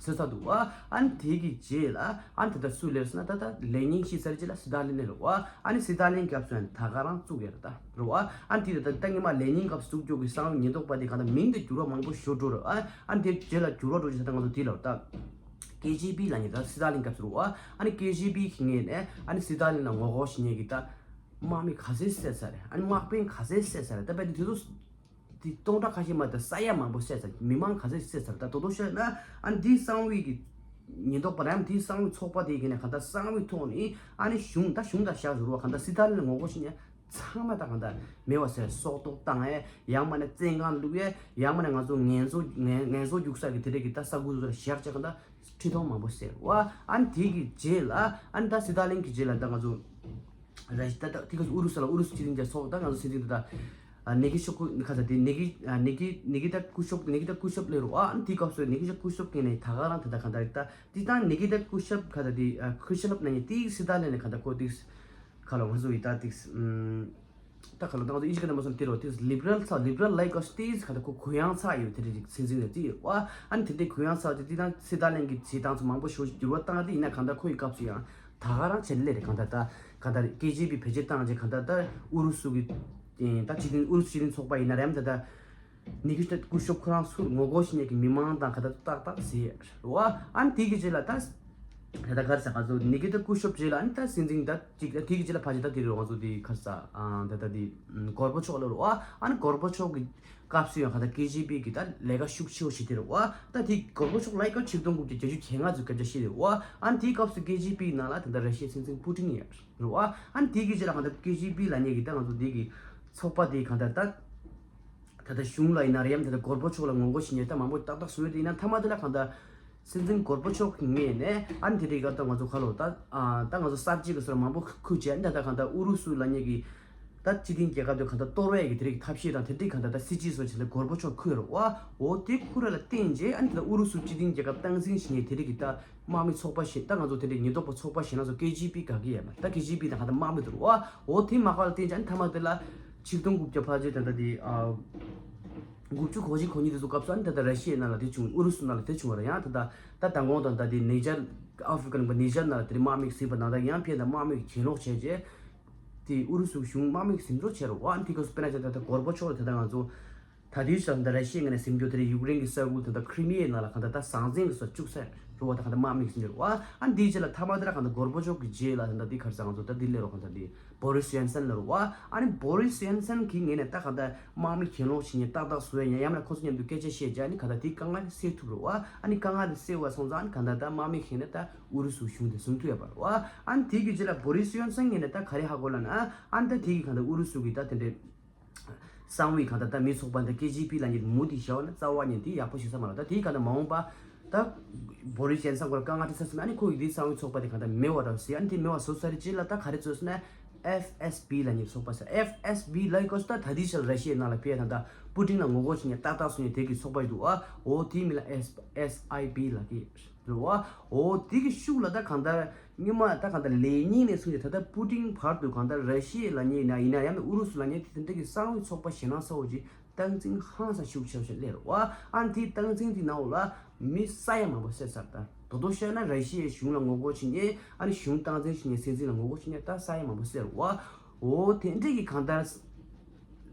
ཟེར་ཚར་འདུག་བ། ཨ་ནི་དེ་གི་རྗེས་ལ་ཨ་ནི་ད་ལྟ་སུ་སླེབས་ཟེར་ན་ད་ལྟ་ལེ་ཉིན་ཤི་ཚར་རྗེས་ལ་སི་ཏཱ་ལིན་སླེབས་རེད་བ། ཨ་ནི་སི་ཏཱ་ལིན་སྐབས་སུ་ཡང་ད་ག་རང་བཙུགས་ཡོད་རེད་ད་རེད་བ། ཨ་ནི་དེ་ད་ལྟ་སྔོན་མ་ལེ་ཉིན་སྐབས་སུ་བཙུགས་རྒྱུ་གི་གསང་བའི་ཉེན་རྟོག་པ་དེ་ག་ད་མིང་དེ་འགྱུར་བ་མང་པོ་ཞིག་འགྲོ་རེད། ཨ་ནི་དེ་རྗེས་ལ་འགྱུར་བ་འགྲོ་རྗེས་ད་ང་ཚོ་དེ་ལ་ད་ཀེ་ཇི་བི་ལབ་མཁན་ད་སི་ཏཱ་ལིན་སྐབས་སུ་རེད་བ། ཨ་ནི་ཀེ་ཇི་བི་གི་ངོས་ནས་ཨ་ནི་སི་ཏཱ་ལིན་ལ་ངོ་རྒོལ་བྱེད་མཁན་གྱི་ད་དམག་མི་ག་ཚོད་བསད་ཚར་རེད། ཨ་ནི་དམག་དཔོན་ག་ཚོད་བསད་ཚར་རེད། ད་དཔེ་དེ་དུས་ཚོད། དེ་སྟོང་ཕྲག་ཁ་ཤས་མ་གཏོགས་ས་ཡ་མང་པོ་བསད་ཚར། མི་མང་ག་ཚོད་བསད་ཚར། ད་དོ་དོ་བཤད་ན་ཨ་ནི་དེའི་གསང་བའི་གི་ཉེན་རྟོག་པ་རམ་དེའི་གསང་བའི་ཚོགས་པ་དེ་གི་ནས་གང་ལྟར་གསང་བའི་ཐོག་ནས་ཨ་ནི་གཞུང་ད་གཞུང་ད་བཞག་ཟུར་བ་གང་ལྟར་སི་ཏཱ་ལིན་ལ་ངོ་རྒོལ་བྱེད་མཁན་ཚང་མ་ད་གང་ལྟར་མེད་པ་བཟོས། སྲོག་ཐོག་བཏང་ཡས། ཡང་མ་ནས་བཙོན་ཁང་བླུགས་ཡས། ཡང་མ་ནས་ང་ཚོ་ངན་གསོ་ངན་ངན་གསོ་རྒྱུག་ས་གི་དེ་འདྲ་གི་ད་ས་ཁུལ་ཚོ་ལ་བཞག་བྱས་གང་ལྟར་ཁྲི་སྟོང་མང་པོ་བསད་བ། ཨ་ནི་དེ་གི་རྗེས་ལ་ཨ་ནི་ད་སི་ཏཱ་ལིན་གི་རྗེས་ལ་ད་ང་ཚོ། ར་ཤི་ད་ད་དེ་ག་ཨུ་རུ་སུ་ལ་ཨུ་རུ་སུ་སྤྱི་མཐུན་ཚོགས་ད་ང་ཚོ་སྲིད་འཛིན་ད་ཨ་ནི་ཀི་ཤོབ་ཁུ་ཁ་ས་དེ་ནི་ཀི་ཨ་ནི་ཀི་ནི་ཀི་ད་ཀུ་ཤོབ་ནི་ཀི་ད་ཀུ་ཤོབ་ལེ་རུ་ཨ་ཨ་ནི་དེ་སྐབས་སུ་ནི་ཀི་ད་ཀུ་ཤོབ་གི་ནས་ད་ག་རང་ད་ད་ག་ད་ད་དེ་ད་ནི་ཀི་ད་ཀུ་ཤོབ་ཁ་ས་དེ་ཨ་ཁུ་ཤ་ལབ་ན་ནི་དེ་སི་ཏཱ་ལིན་ནས་ག་ད་ཁོ་དེ་ཁ་ལ་ང་ཚོ་ཡི་ད་དེ་ཨམ། ད་ག་ལ་ད་ང་ཚོ་ཨིན་ཇི་སྐད་ནང་མ་སོང་དེ་རོ་དེ་ལི་བྷི་རལ་ཚ་ལི་བྷི་རལ་ལའི་ཀ་སི་ཊི་ཁ་ད་ཁོ་གུ་ཡངས་ཚ་ཡོད་དེ་རེད་ཅིག་སྲིད་འཛིན་ནས་དེ་ཡོད་བ། ཨ་ནི་དེ་འདྲའི་གུ་ཡངས་ཚ་དེ་དེ་ད་སི་ཏཱ་ལིན་གི་བྱེད་སྟངས་ཚོ་མང་པོ་ཞིག་འགྱུར་བ་བཏང་དེ་ཡིན་ན་གང་ལྟར་ཁོ་ཡི་སྐབས་སུ་ཡང་། ད་ག་རང་བྱེད་ལེ་རེད། གང་ལྟར་ད་གང་ལྟར་ཀེ་ཇི་བི་བེད་སྤྱོད་བཏང་རྗེས་གང་ལྟར་ད་ཨུ་རུ་སུ་གི་ད་སྤྱི་མཐུན་ཨུ་རུ་སུ་སྤྱི་མཐུན་ཚོགས་པ་ཡིན་ན་རེད་ད་ད་ནི་ཀི་ཏ་ཀུ་ཤོབ་ཁོ་རང་ཚོར་ངོ་རྒོལ་བྱེད་མཁན་གྱི་མི་མང་དང་གང་ལྟར་ཏག་ཏག་ཟེར་རོ། ཨ་ནི་དེ་གི་རྗེས་ལ་ད་ད་ད་ག་རེ་ཟེར་ང་ཚོ་ནི་ཀི་ཏ་ཀུ་ཤོབ་རྗེས་ལ་ཨ་ནི་ད་སྲིད་འཛིན་ད་ཅིག་ད་དེ་གི་རྗེས་ལ་ཕལ་ཆེར་ད་དེ་རེད་ང་ཚོ་དེ་ག་རེ་ཟེར་ཨ་ད་ད་དེ་གོར་བྷ་ཆོབ་ལ་རོ། ཨ་ནི་གོར་བྷ་ཆོབ་གི་སྐབས་སུ་ཡང་གང་ལྟར་ཀེ་ཇི་བི་གི་ད་ལས་ཀ་ཤུགས་ཆེ་བོ་ཞིག་དེ་རེད་བ། ད་དེ་གོར་བྷ་ཆོབ་ལའི་ཀ་ཆིག་སྟོང་དགུ་བརྒྱ་བརྒྱད་ཅུ་གྱ་ལྔ་ཚོའི་སྐད་ཆ་བཤད་དེ་རེད་བ། ཨ་ནི་དེའི་སྐབས་སུ་ཀེ་ཇི་བི་ནང་ལ་ད་ལྟ་ར་ཤི་ཡའི་སྲིད་འཛིན་པུ་ཏིན་ཡོད་རེད་བ། ཨ་ནི་དེ་གི་རྗེས་ལ་གང་ལྟར་ཀེ་ཇི་བི་ལབ་མཁན་གི་ད་ང་ཚོ་དེ་གི་ཚོགས་པ་དེ་གང་ལྟར་ད་ད་ལྟ་གཞུང་ལ་ཡིན་ན་རེད་ཡམ་ད་ལྟ་གོར་བྷ་ཆོབ་ལ་ངོ་རྒོལ་བྱེད་མཁན་ད་མང་པོ་ཏག་ཏག་བཟོས་ཡོད་དེ་ཡིན་ན་མཐའ་མ་དེ་ལ་གང་ལྟར་སྲིད་འཛིན་གོར་བྷ་ཆོབ་ཀྱི་ངོས་ནས་ཨ་ནི་དེ་རིང་ག་ད་ང་ཚོ་ག་ལོ་ད་ཨ་ད་ང་ཚོ་གསར་བརྗེ་གི་སོར་མང་པོ་ཁུར་བྱས་ཨ་ནི་ད་ལྟ་གང་ལྟར་ཨུ་རུ་སུ་ལབ་མཁན་གི་ ད་སྤྱི་མཐུན་རྒྱལ་ཁབ་དེ་གང་ལྟར་གཏོར་བའི་གི་དེ་རིགས་ཐབས་ཤེས་དང་དེ་འདྲའི་གང་ལྟར་ད་སྲིད་ཇུས་བཟོ་བྱས་ནས་གོར་བ་ཆོག་ཁུར་རོ་བ། འོ་དེ་ཁུར་ལ་བརྟེན་རྗེས་ཨ་ནི་ད་ཨུ་རུ་སུ་སྤྱི་མཐུན་རྒྱལ་ཁབ་སྟངས་འཛིན་བྱེད་མཁན་དེ་རིགས་ཀྱི་ད་དམག་མི་ཚོགས་པ་ཞིག་ད་ང་ཚོ་དེ་འདྲའི་ཉེན་རྟོག་པ་ཚོགས་པ་ཞིག་ན་ཚོ་ཀེ་ཇི་པི་ག་གི་ཡ་མ་ད་ཀེ་ཇི་པི་དང་གང་ལྟར་དམག་མི་དེ་རོ་བ། འོ་དེ་མ་ག་ལ་བརྟེན་རྗེས་ཨ་ནི་ཐ་མ་དེ་ལ་ཆིག་སྟོང་དགུ་བརྒྱ་ཕལ་ཆེར་ད་ལྟ་དེ་ཨ། དགུ་བཅུ་གོ་གཅིག་གོ་གཉིས་དེ་ཚོ་སྐབས་སུ་ཨ་ནི་ད་ལྟ་ར་ཤི་ཡའི་ནང་ལ་དེ་བྱུང་། ཨུ་རུ་སུ་ནང་ལ་དེ་བྱུང་བ་རེད། ཡང་ད་ལྟ་ད་མདང་དགོང་དང་ད་དེ་ནི་ཇར་ཨ་ཧྥི་རི་ཀ་ནང་པ་ནི་ཇར་ནང་ལ་དེ་རིང་དམག་མི་ཟིན་པ་ནང་ད་ཡང་ཕྱིར་ད་དམག་མི་གྱེན་ལོག་བྱས་རྗེས་དེ་ཨུ་རུ་སུ་གཞུང་དམག་མི་ཟིན་འགྲོ་བྱས་རོ་བ། ཨ་ནི་དེ་སྐབས་སུ་དཔེར་ན་ཆ་ད་ལྟ་གོར་བ་ཆོག་ད་ལྟ་ང་ཚོ་ད་དེའི་ཤང་ད་ར་ཤི་ཡའི་ངོས་ནས་ཟིན་རྒྱུ་དེ་རེད། ཡུཀ་རེན་གྱི་ས་ཁུལ་ད་ལྟ་ཁྲི་མི་ཡའི་ནང་ལ་གང་ད་ད་ཟང་ཟིང་གི་སོ་བཅུག་ས་རོ་བ། ད་གང་ད་དམག་མི་ཟིན་རོ་བ། ཨ་ནི་དེའི་རྗེས་ལ་ཐ་མ་དེ་ར་གང་ད་གོར་བ་ཆོག་གི་རྗེས་ལ་ད་ད་དེ་གར་ས་ང་ཚོ་ད་དེ་ལས་རོ་གང་ད་དེ་བོ་རི་སི་ཡོན་སན་ལ་རུ་བ། ཨ་ནི་བོ་རི་སི་ཡོན་སན་གྱི་ངོས་ནས་ད་ག་ད་དམག་མི་གྱེན་ལོག་བྱེད་མཁན་ཏག་ཏག་བཟོ་ཡ་ཡང་ཡང་ན་ཁོ་ཚོ་མཉམ་དུ་སྐད་ཆ་བཤད་རྗེས་ཨ་ནི་ག་ད་དེའི་དཀའ་ངལ་སེལ་ཐུབ་རུ་བ། ཨ་ནི་དཀའ་ངལ་དེ་སེལ་བ་སོང་ཙང་ཨ་ནི་ག་ད་ད་དམག་མི་གྱེན་ནས་ད་ཨུ་རུ་སུ་གཞུང་དེ་བཟུང་ཐུབ་ཡ་བ་རུ་བ། ཨ་ནི་དེ་གི་རྗེས་ལ་བོ་རི་སི་ཡོན་སན་ངོས་ནས་ད་ག་རེ་ཧ་གོ་ལ་ན་ཨ་ནི་ད་དེ་གི་ག་ད་ཨུ་རུ་སུ་གི་ད་དེ་འདྲའི་གསང་བའི་གང་ལྟར་ད་མི་ཚོགས་པ་འདི་ཀེ་ཇི་པི་ལབ་མཁན་དེ་མུ་མཐུད་བཞག་ན་རྩ་བ་ཉིད་དེ་ཡག་པོ་ཞིག་ས་མ་རེད། ད་དེའི་གང་ལྟར་མ་འོངས་པ་ད་བོ་རི་སི་ཡོན་སན་ཁོ་ར་དཀའ་ངལ་འཕྲད་ས་སོང་ན་ཨ་ནི་ཁོ་ཡི་དེའི་གསང་བའི་ཚོགས་པ་དེ་གང་ལྟར་མེད་པ་ར་ཟེར། ཨ་ནི་དེ་མེད་པ་བཟོ་ཚར་རྗེས་ལ་ད་ག་རེ་བཟོས་སོང་ན་ཨེཕ་ཨེས་པི་ལབ་མཁན་ཚོགས་པ་ཟེར། ཨེཕ་ཨེས་པི་ལབ་ཡི་སྐབས་སུ་ད་ད་ལྟའི་ཆར་ར་ཤི་ཡའི་ནང་ལ་ཕེབས་ད་ད་པུ་ཏིན་ལ་ངོ་རྒོལ་བྱེད་མཁན་ཏག་ཏག་བཟོ་མཁན་དེ་གི་ཚོགས་པ་ཞིག་འདུག་ཨ། འོ་དེའི་མིང་ལ་ཨེས་ཨེས་ཨའི་པི་ལབ་ཀྱི་རེད་བ། འོ་དེ་གི་ཤུགས་ལ་ད་གང་ལྟར་སྔོན་མ་ད་གང་ལྟར་ལེ་ཉིན་ནས་བཟུང་སྟེ་ད་ལྟ་པུ་ཏིན་བར་དུ་གང་ལྟར་ར་ཤི་ཡ་ལབ་མཁན་ཡིན་ན་ཡང་ན་ཨུ་རུ་སུ་ལབ་མཁན་དེ་དེ་འདྲ་གི་གསང་བའི་ཚོགས་པ་ཞེད་སྣང་ཚ་བོ་ཅིག་སྟངས་འཛིན་ཧང་སང་ཤུགས་ཆེ་བ་ཞིག་སླེབས་རེད་བ། ཨ་ནི་དེའི་སྟངས་འཛིན་དེ་ནང་ལ་མི་ས་ཡ་མང་པོ་བསད་ཚར། ད་དོ་དོ་བཤད་ན་ར་ཤི་ཡའི་གཞུང་ལ་ངོ་རྒོལ་བྱེད་མཁན་ཨ་ནི་གཞུང་སྟངས་འཛིན་བྱེད་མཁན་སྲིད་འཛིན་ལ་ངོ་རྒོལ་བྱེད་མཁན་ད་ས་ཡ་མང་པོ་བསད་རེད་བ། འོ་དེ་འདྲ་གི་གང་ལྟར།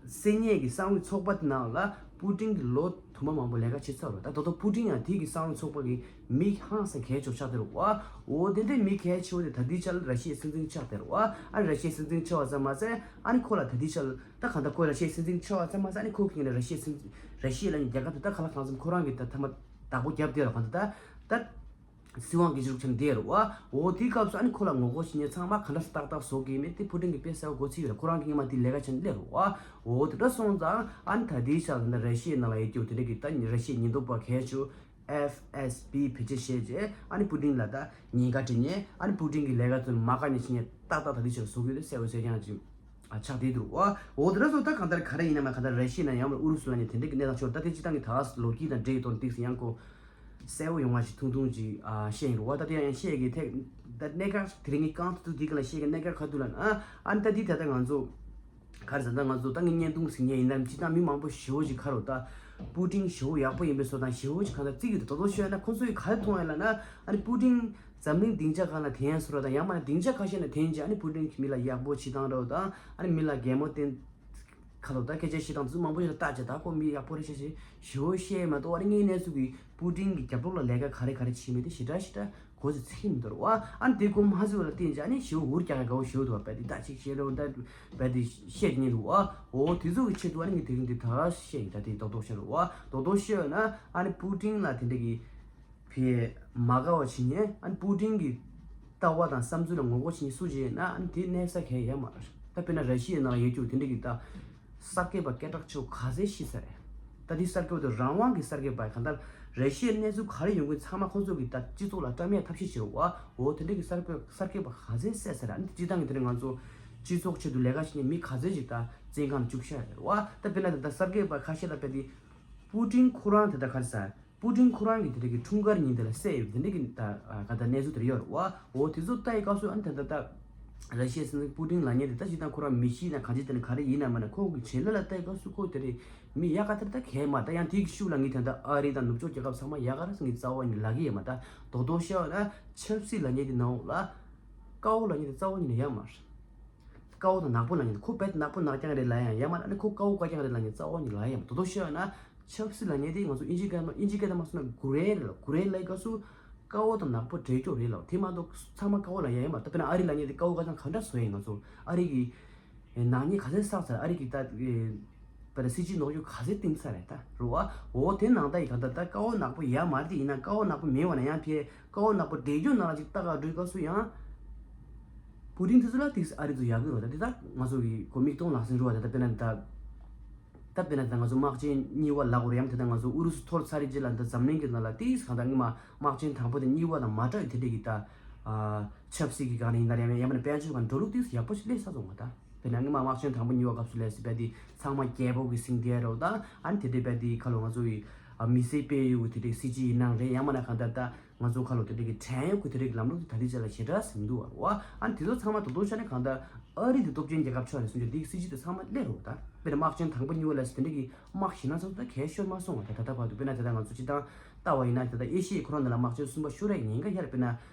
སེ་ཉེ་གི་གསང་བའི་ཚོགས་པ་དེ་ནང་ལ་པུ་ཏིན་གྱི་ལོ་དུ་མ་མང་པོ་ལས་ཀ་བྱེད་ཚར་རོ། ད་དོ་དོ་པུ་ཏིན་ཡང་དེ་གི་གསང་བའི་ཚོགས་པ་གི་མི་ཧང་སང་གལ་ཆེ་བ་ཆགས་བསྡད་རོ་བ། འོ་དེ་འདྲའི་མི་གལ་ཆེ་བ་དེ་ད་ལྟའི་ཆར་ལ་ར་ཤི་ཡའི་སྲིད་འཛིན་ཆགས་བསྡད་རོ་བ། ཨ་ར་ཤི་ཡའི་སྲིད་འཛིན་ཆགས་པ་ཙམ་མ་ཟད་ཨ་ནི་ཁོ་ལ་ད་ལྟའི་ཆར་ད་གང་ལྟར་ཁོ་ར་ཤི་ཡའི་སྲིད་འཛིན་ཆགས་པ་ཙམ་མ་ཟད་ཨ་ནི་ཁོ་གི་ངོས་ནས་ར་ཤི་ཡའི་སྲིད་འཛིན་ར་ཤི་ཡ་ལ་ནི་རྒྱལ་ཁབ་དེ་ད་ག་ལ་གང་འཚམ་ཁོ་རང་གི་ད་ཐ་མ་བདག་པོ་བརྒྱབ་བསྡད་རོ། གང་ལྟར་ད། སྲིད་དབང་སྒེར་གཅོད་བྱས་ནས་བསྡད་རེད་བ། འོ་དེའི་སྐབས་སུ་ཨ་ནི་ཁོ་ལ་ངོ་རྒོལ་བྱེད་མཁན་ཚང་མ་ག་འདྲ་སེ་ཏག་ཏག་བཟོ་གི་མེད་དེ་པུ་ཏིན་གྱིས་དཔེ་གསལ་པོ་གོ་ཚོད་ཡོད་རེད། ཁོ་རང་གིས་སྔོན་མ་དེ་ལས་ཀ་བྱས་ནས་སླེབས་རེད་བ། འོ་དེ་འདྲ་སོང་ཙང་ཨ་ནི་ད་ལྟའི་ཆར་ད་ར་ཤི་ཡའི་ནང་ལ་ཡོད་རྒྱུ་དེ་འདྲ་གི་ད་ར་ཤི་ཡའི་ཉེན་རྟོག་པ་གལ་ཆེ་ཨེཕ་ཨེས་པི་བེད་སྤྱོད་བྱས་རྗེས་ཨ་ནི་པུ་ཏིན་ལ་ད་ཉེན་ཁ་སྤྲད་མཁན་ཨ་ནི་པུ་ཏིན་གྱི་ལས་ཀ་ཚོ་མ་དགའ་མཁན་བྱེད་མཁན་ཏག་ཏག་ད་ལྟའི་ཆར་བཟོ་གི་ཡོད་རེད། གསལ་པོ་གསལ་རྐྱང་ཅིག་ཨ་ཆགས་བསྡད་འདུག་བ། འོ་དེ་འདྲ་སོང་ཙང་ད་གང་ལྟར་ག་རེ་ཡིན་ན་མ་གང་ལྟར་ར་ཤི་ཡ་ནང་ཡང་ཨུ་རུ་སུ་ལབ་མཁན་དེ་འདྲ་གི་གནས་སྟངས་ཆགས་ད་ལྟའི་སྤྱི་བཏང་གི་ད་ལོ་རྒྱུས་དང་འབྲེལ་ཡོད་དོན་ཏིག་ཙམ་ཡང་ཁོ། གསལ་པོ་ཡོང་བ་ཞིག་ཐུང་ཐུང་ཅིག་ཨ་བཤད་ཡིན་རུང་བ། ད་དེ་ཡང་བཤད་ཀྱི་ཐད་ད་གནད་འགག་དེ་རིང་གི་རྐང་ཐུག་ཐུག་འདི་ག་ལ་བཤད་ཀྱི་གནད་འགག་ག་དུས་ལ་ཨ་ཨ་ནི་ད་འདི་ད་ལྟ་ང་ཚོ་ག་རེ་ཟེར་ད་ང་ཚོ་ད་ངའི་བརྙན་ཐུང་གཟིགས་མཁན་ཡིན་ན་སྤྱིར་བཏང་མི་མང་པོ་ཞེ་པོ་ཅིག་ག་རེ་ད་པུ་ཏིན་ཞེ་པོ་ཡག་པོ་ཡིན་པའི་བཟོ་དང་ཞེ་པོ་ཅིག་གང་ལྟར་བརྩི་གི་འདུག་དོ་དོ་ཤོད་ན་ཁོ་ཚོ་ཡི་ག་རེ་མཐོང་ཡ་ལ་ན་ཨ་ནི་པུ་ཏིན་འཛམ་གླིང་སྡིངས་ཆ་ཁག་ལ་འཐེན་ཡ་བཟོ་འདྲ་དང་ཡང་མ་ན་སྡིངས་ཆ་ཁ་ཤས་ལ་འཐེན་རྗེས་ཨ་ནི་པུ་ཏིན་གྱིས་མི་ལ་ཡག་པོ་བྱེད་སྟངས་འདྲ་བོ་དང་ཨ་ནི་མི་ལ་གད་མོ་བསྟན། ཁ་ལོ་ད་སྐད་ཆ་བཤད་སྟངས་ཚོ་མང་པོ་ཞིག་ལ་བལྟས་བྱས་ད་ཁོ་མི་ཡག་པོ་རེད་ཤག་ཞེས་ཞེ་པོ་བཤད་མ་གཏོགས་ཨ་ནི་དངོས་གནས་ཚུལ་གྱི་པུ་ཏིན་གྱི་རྒྱབ་ལོགས་ལ་ལས་ཀ་ག་རེ་ག་རེ་བྱེད་མེད་དེ་ཞེ་དྲག་ཞེ་དྲག་གོ་ཚོད་ཚིག་མི་འདུག་ར་བ། ཨ་ནི་དེ་གོ་མ་ཚོད་ལ་བརྟེན་བྱས་ཨ་ནི་ཞེ་པོ་འུར་རྒྱག་གི་དགའ་བོ་ཞེ་པོ་འདུག་བ། བས་དེ་ད་ཅིག་བཤད་རོགས་ད་བས་དེ་བཤད་ཀྱི་མི་འདུག་བ། འོ་དེ་ཚོ་གི་ཆེད་དུ་ཨ་ནི་ངས་དེ་རིང་འདི་ད་བཤད་ཡིན། ད་དེ་རྡོག་རྡོག་བཤད་རོགས་བ། རྡོག་རྡོག་བཤད་ན་ཨ་ནི་པུ་ཏིན་ལ་དེ་འདྲ་གི་ཕི་མ་དགའ་བ་བྱེད་མཁན་ཨ་ནི་པུ་ཏིན་གྱི་ལྟ་བ་དང་བསམ་ཚུལ་ལ་ངོ་རྒོལ་བྱེད་མཁན་སུ་ཅིག་ཡིན་ན་ཨ་ནི་དེ་གནས་ས་གང་ཡང་མ་རེད། ད་དཔེར་ན་ར་ཤི་ཡའི་ནང་ལ་ཡོད་རྒྱུ་དེ་འདྲ་གི་ད་གསར་འགོད་པ་སྐད་གྲགས་ཆེ་བ་ག་ཚད་ཤི་ས་རེད། ད་དེ་གསར་འགོད་པ་དེ་རང་དབང་གི་གསར་འགོད་པ་གང་ལྟར་ར་ཤི་ཡའི་གནས་ཚུལ་ག་རེ་ཡོང་གི་ཚང་མ་ཁོང་ཚོ་གི་ད་སྤྱི་ཚོགས་ལ་བཀྲམ་ཡ་ཐབས་ཤེས་བྱེད་རོགས་བ། འོ་དེ་འདྲ་གི་གསར་འགོད་གསར་འགོད་པ་ག་ཚད་བསད་ས་རེད། ཨ་ནི་སྤྱིར་བཏང་གི་དེ་འདྲ་ང་ཚོ་སྤྱི་ཚོགས་ཆེད་དུ་ལས་ཀ་བྱེད་མཁན་མི་ག་ཚད་ཅིག་ད་བཙོན་ཁང་ལ་བཅུག་ཤག་རེད་བ། ད་དཔེར་ན་ད་ལྟ་གསར་འགོད་པ་ཁ་ཤས་ལ་དཔེ་དེ། པུ་ཏིན་ཁོ་རང་དེ་ལྟར་ག་རེ་ཟེར། པུ་ཏིན་ཁོ་རང་གི་དེ་འདྲ་གི་འཁྲུངས་སྐར་ཉིན་དེ་ལ་བསད་ཡོད་པའི་དེ་འདྲ་གི་ད་ག་ད་གནས་ཚུལ་དེ་འདྲ་ཡོད་རེད་བ། འོ་དེ་ཚོ་ལྟ་ཡི་སྐབས་སུ་ཨ་ནི་ད་ལྟ་ད་ར་ཤི་ཡའི་སྲིད་འཛིན་པུ་ཏིན་ལབ་མཁན་དེ་ད་སྤྱིར་བཏང་ཁོ་རང་མི་ཤི་ན་གང་ཅི་དེ་ནི་ག་རེ་ཡིན་ན་མ་ན་ཁོང་གི་བྱེད་ལས་ལ་ལྟ་ཡི་སྐབས་སུ་ཁོ་དེ་རེད་མི་ཡག་ག་དེ་ད་གས་མ་ད་ཡང་དེ་གི་ཤུགས་ལ་ངས་ད་ལྟ་ཨ་རི་དང་ནུབ་ཕྱོགས་རྒྱལ་ཁབ་ཚང་མ་ཡག་ག་རེ་ངས་རྩ་བ་ནས་ལབ་ཀྱི་ཡོད་མ། ད་རྡོག་རྡོག་བཤད་ན་ཆབ་སྲིད་ལབ་མཁན་དེ་ནང་ལ་དཀར་པོ་ལབ་མཁན་དེ་རྩ་བ་ཉིད་ནས་ཡག་མ་རེད། དཀར་པོ་དང་ནག་པོ་ལབ་མཁན་དེ་ཁོ་རྦད་དེ་ནག་པོ་ནག་རྐྱང་རེད་ལབ་ཡང་ཡ་མ་ཨ་ནི་ཁོ་དཀར་པོ་དཀར་རྐྱང་རེད་ལབ་མཁན་རྩ་བ་ཉིད་ལབ་ཡ་མ། དོ་དོ་ཤོད་ན་ཆབ་སྲིད་ལབ་མཁན་དེ་ང་ཚོ་ཨིན་ཇི་སྐད་ཨིན་ཇི་སྐད་དུ་མ་སོང་ན་གྷུ་རེ་རེད་ལ། གྷུ་རེ་ལབ་སྐབས་སུ་དཀར་པོ་དང་ནག་པོ་འདྲེས་འགྲོ་རེད་ལ། དེ་མ་གཏོགས་ཚང་མ་དཀར་པོ་ལབ་ཡ་ཡ་མ། ད་དཔེར་ན་ཨ་རི་ལབ་མཁན་དེ་དཀར་པོ་དཀར་རྐྱང་ག་འདྲ་བཟོ་ཡིན། ང་ཚོ་ཨ་རི་གི་ནག་ཉེས་ག་ཚད་བསགས་ཚར། ཨ་རི་གི་ད་དཔེར་ན་སྲིད་ཇུས་ནོར་འཁྲུལ་ག་ཚད་བཏིང་ཚར་རེད་ད་རུ་བ། འོ་དེ་ནང་ད་ཡི་ག་ད་ད་དཀར་པོ་ནག་པོ་ཡ་མ་རེད་དེ་ཡིན་ན་དཀར་པོ་ནག་པོ་མེད་པ་ན་ཡང་ཕྱི། དཀར་པོ་ནག་པོ་འདྲེས་རྒྱུ་ནང་ལ་ཅིག་ལྟ་ག་འགྲོའི་སྐབས་སུ་ཡང་། པུ་ཏིན་དེ་ཚོ་ལ་ཏིག་ཨ་རི་ཚོ་ཡག་གི་རོ། ད་དེ་ད་ང་ཚོ་གི་གོ་མིག་སྟོང་ལག་ཟིན་རུ་བ་ད་ད་དཔེར་ན་ད། ད་དཔེར་ན་ད་ང་ཚོ་དམག་ཆེན་གཉིས་པ་ལ་གོ་རེ་ཡང་དེ་ད་ང་ཚོ་ཨུ་རུ་སུ་འཐོར་ཚར་རེད་ཅེས་ལ་ད་འཛམ་གླིང་གི་ནང་ལ་ཏིག་གང་ད་ངི་མ་དམག་ཆེན་དང་པོ་དེ་གཉིས་པ་དང་མ་འདྲ་བའི་དེ་འདྲས་ཀྱི་ད། ཆབ་སྲིད་ཀྱི་སྒང་ནས་ཡིན་ན་རེ་ཡང་ཡང་མིན་ན་དཔལ་འབྱོར་སྒང་འགྲོ་ལུགས་ཏིག་ཡག་པོ་ཞིག་སླེབས་ས་སོང་བ་ད། དཔེར་ན་སྔོན་མ་དམག་ཆེན་དང་པོ་གཉིས་པ་སྐབས་སུ་ལས་སུ་བལ་དེ་ཚང་མ་རྒྱལ་པོ་གི་སྲིད་དེ་རོ་ད་ཨ་ནི་དེ་འདྲའི་བལ་དེ་ཁ་ལོ་ང་ཚོ་ཡི་མི་སེར་སྤེལ་ཡུལ་དེ་འདྲའི་སྲིད་སྤྱི་ཡིན་ནང་རེད། ཡང་མིན་ན་གང་ལྟར་ད་ང་ཚོ་ཁ་ལོ་དེ་འདྲའི་གི་བྲན་གཡོག་གི་དེ་འདྲའི་གི་ལམ་ལུགས་དེ་ད་ལྟའི་ཆ་ལ་ཞེ་དྲག་ཟིན་འདུག་བ། ཨ་ནི་དེ་ཚོ་ཚང་མ་དོ་དོ་ཤ་ནས་གང་ལྟར་ཨ་རི་དེ་སྟོབས་ཆེན་རྒྱལ་ཁབ་ཆགས་རེད་གསུངས་རྒྱུ་འདི་སྲིད་སྤྱི་དེ་ཚང་མ་སླེབས་རོ་ད། དཔེར་ན་དམག་ཆེན་དང་པོ་གཉིས་པ་ལས་སུ་དེ་འདྲའི་གི་དམག་ཞེད་སྣང་ཚ་ཚ་གས་ཤོར་མ་སོང་བ། ད་ད་ལྟ་བར་དུ་དཔེར་ན་ད་ལྟ་ང་ཚོ་སྤྱི་བཏང་ལྟ་བ་ཡིན་ན་ད་ལྟ་ཨེ་ཤི་ཡའི་ཁོ་རང་འདི་ལ་དམག་ཆེན་གསུམ་པ་ཤོར་རེད། ཉེན་ཁ་ཡར་དཔེར་ན་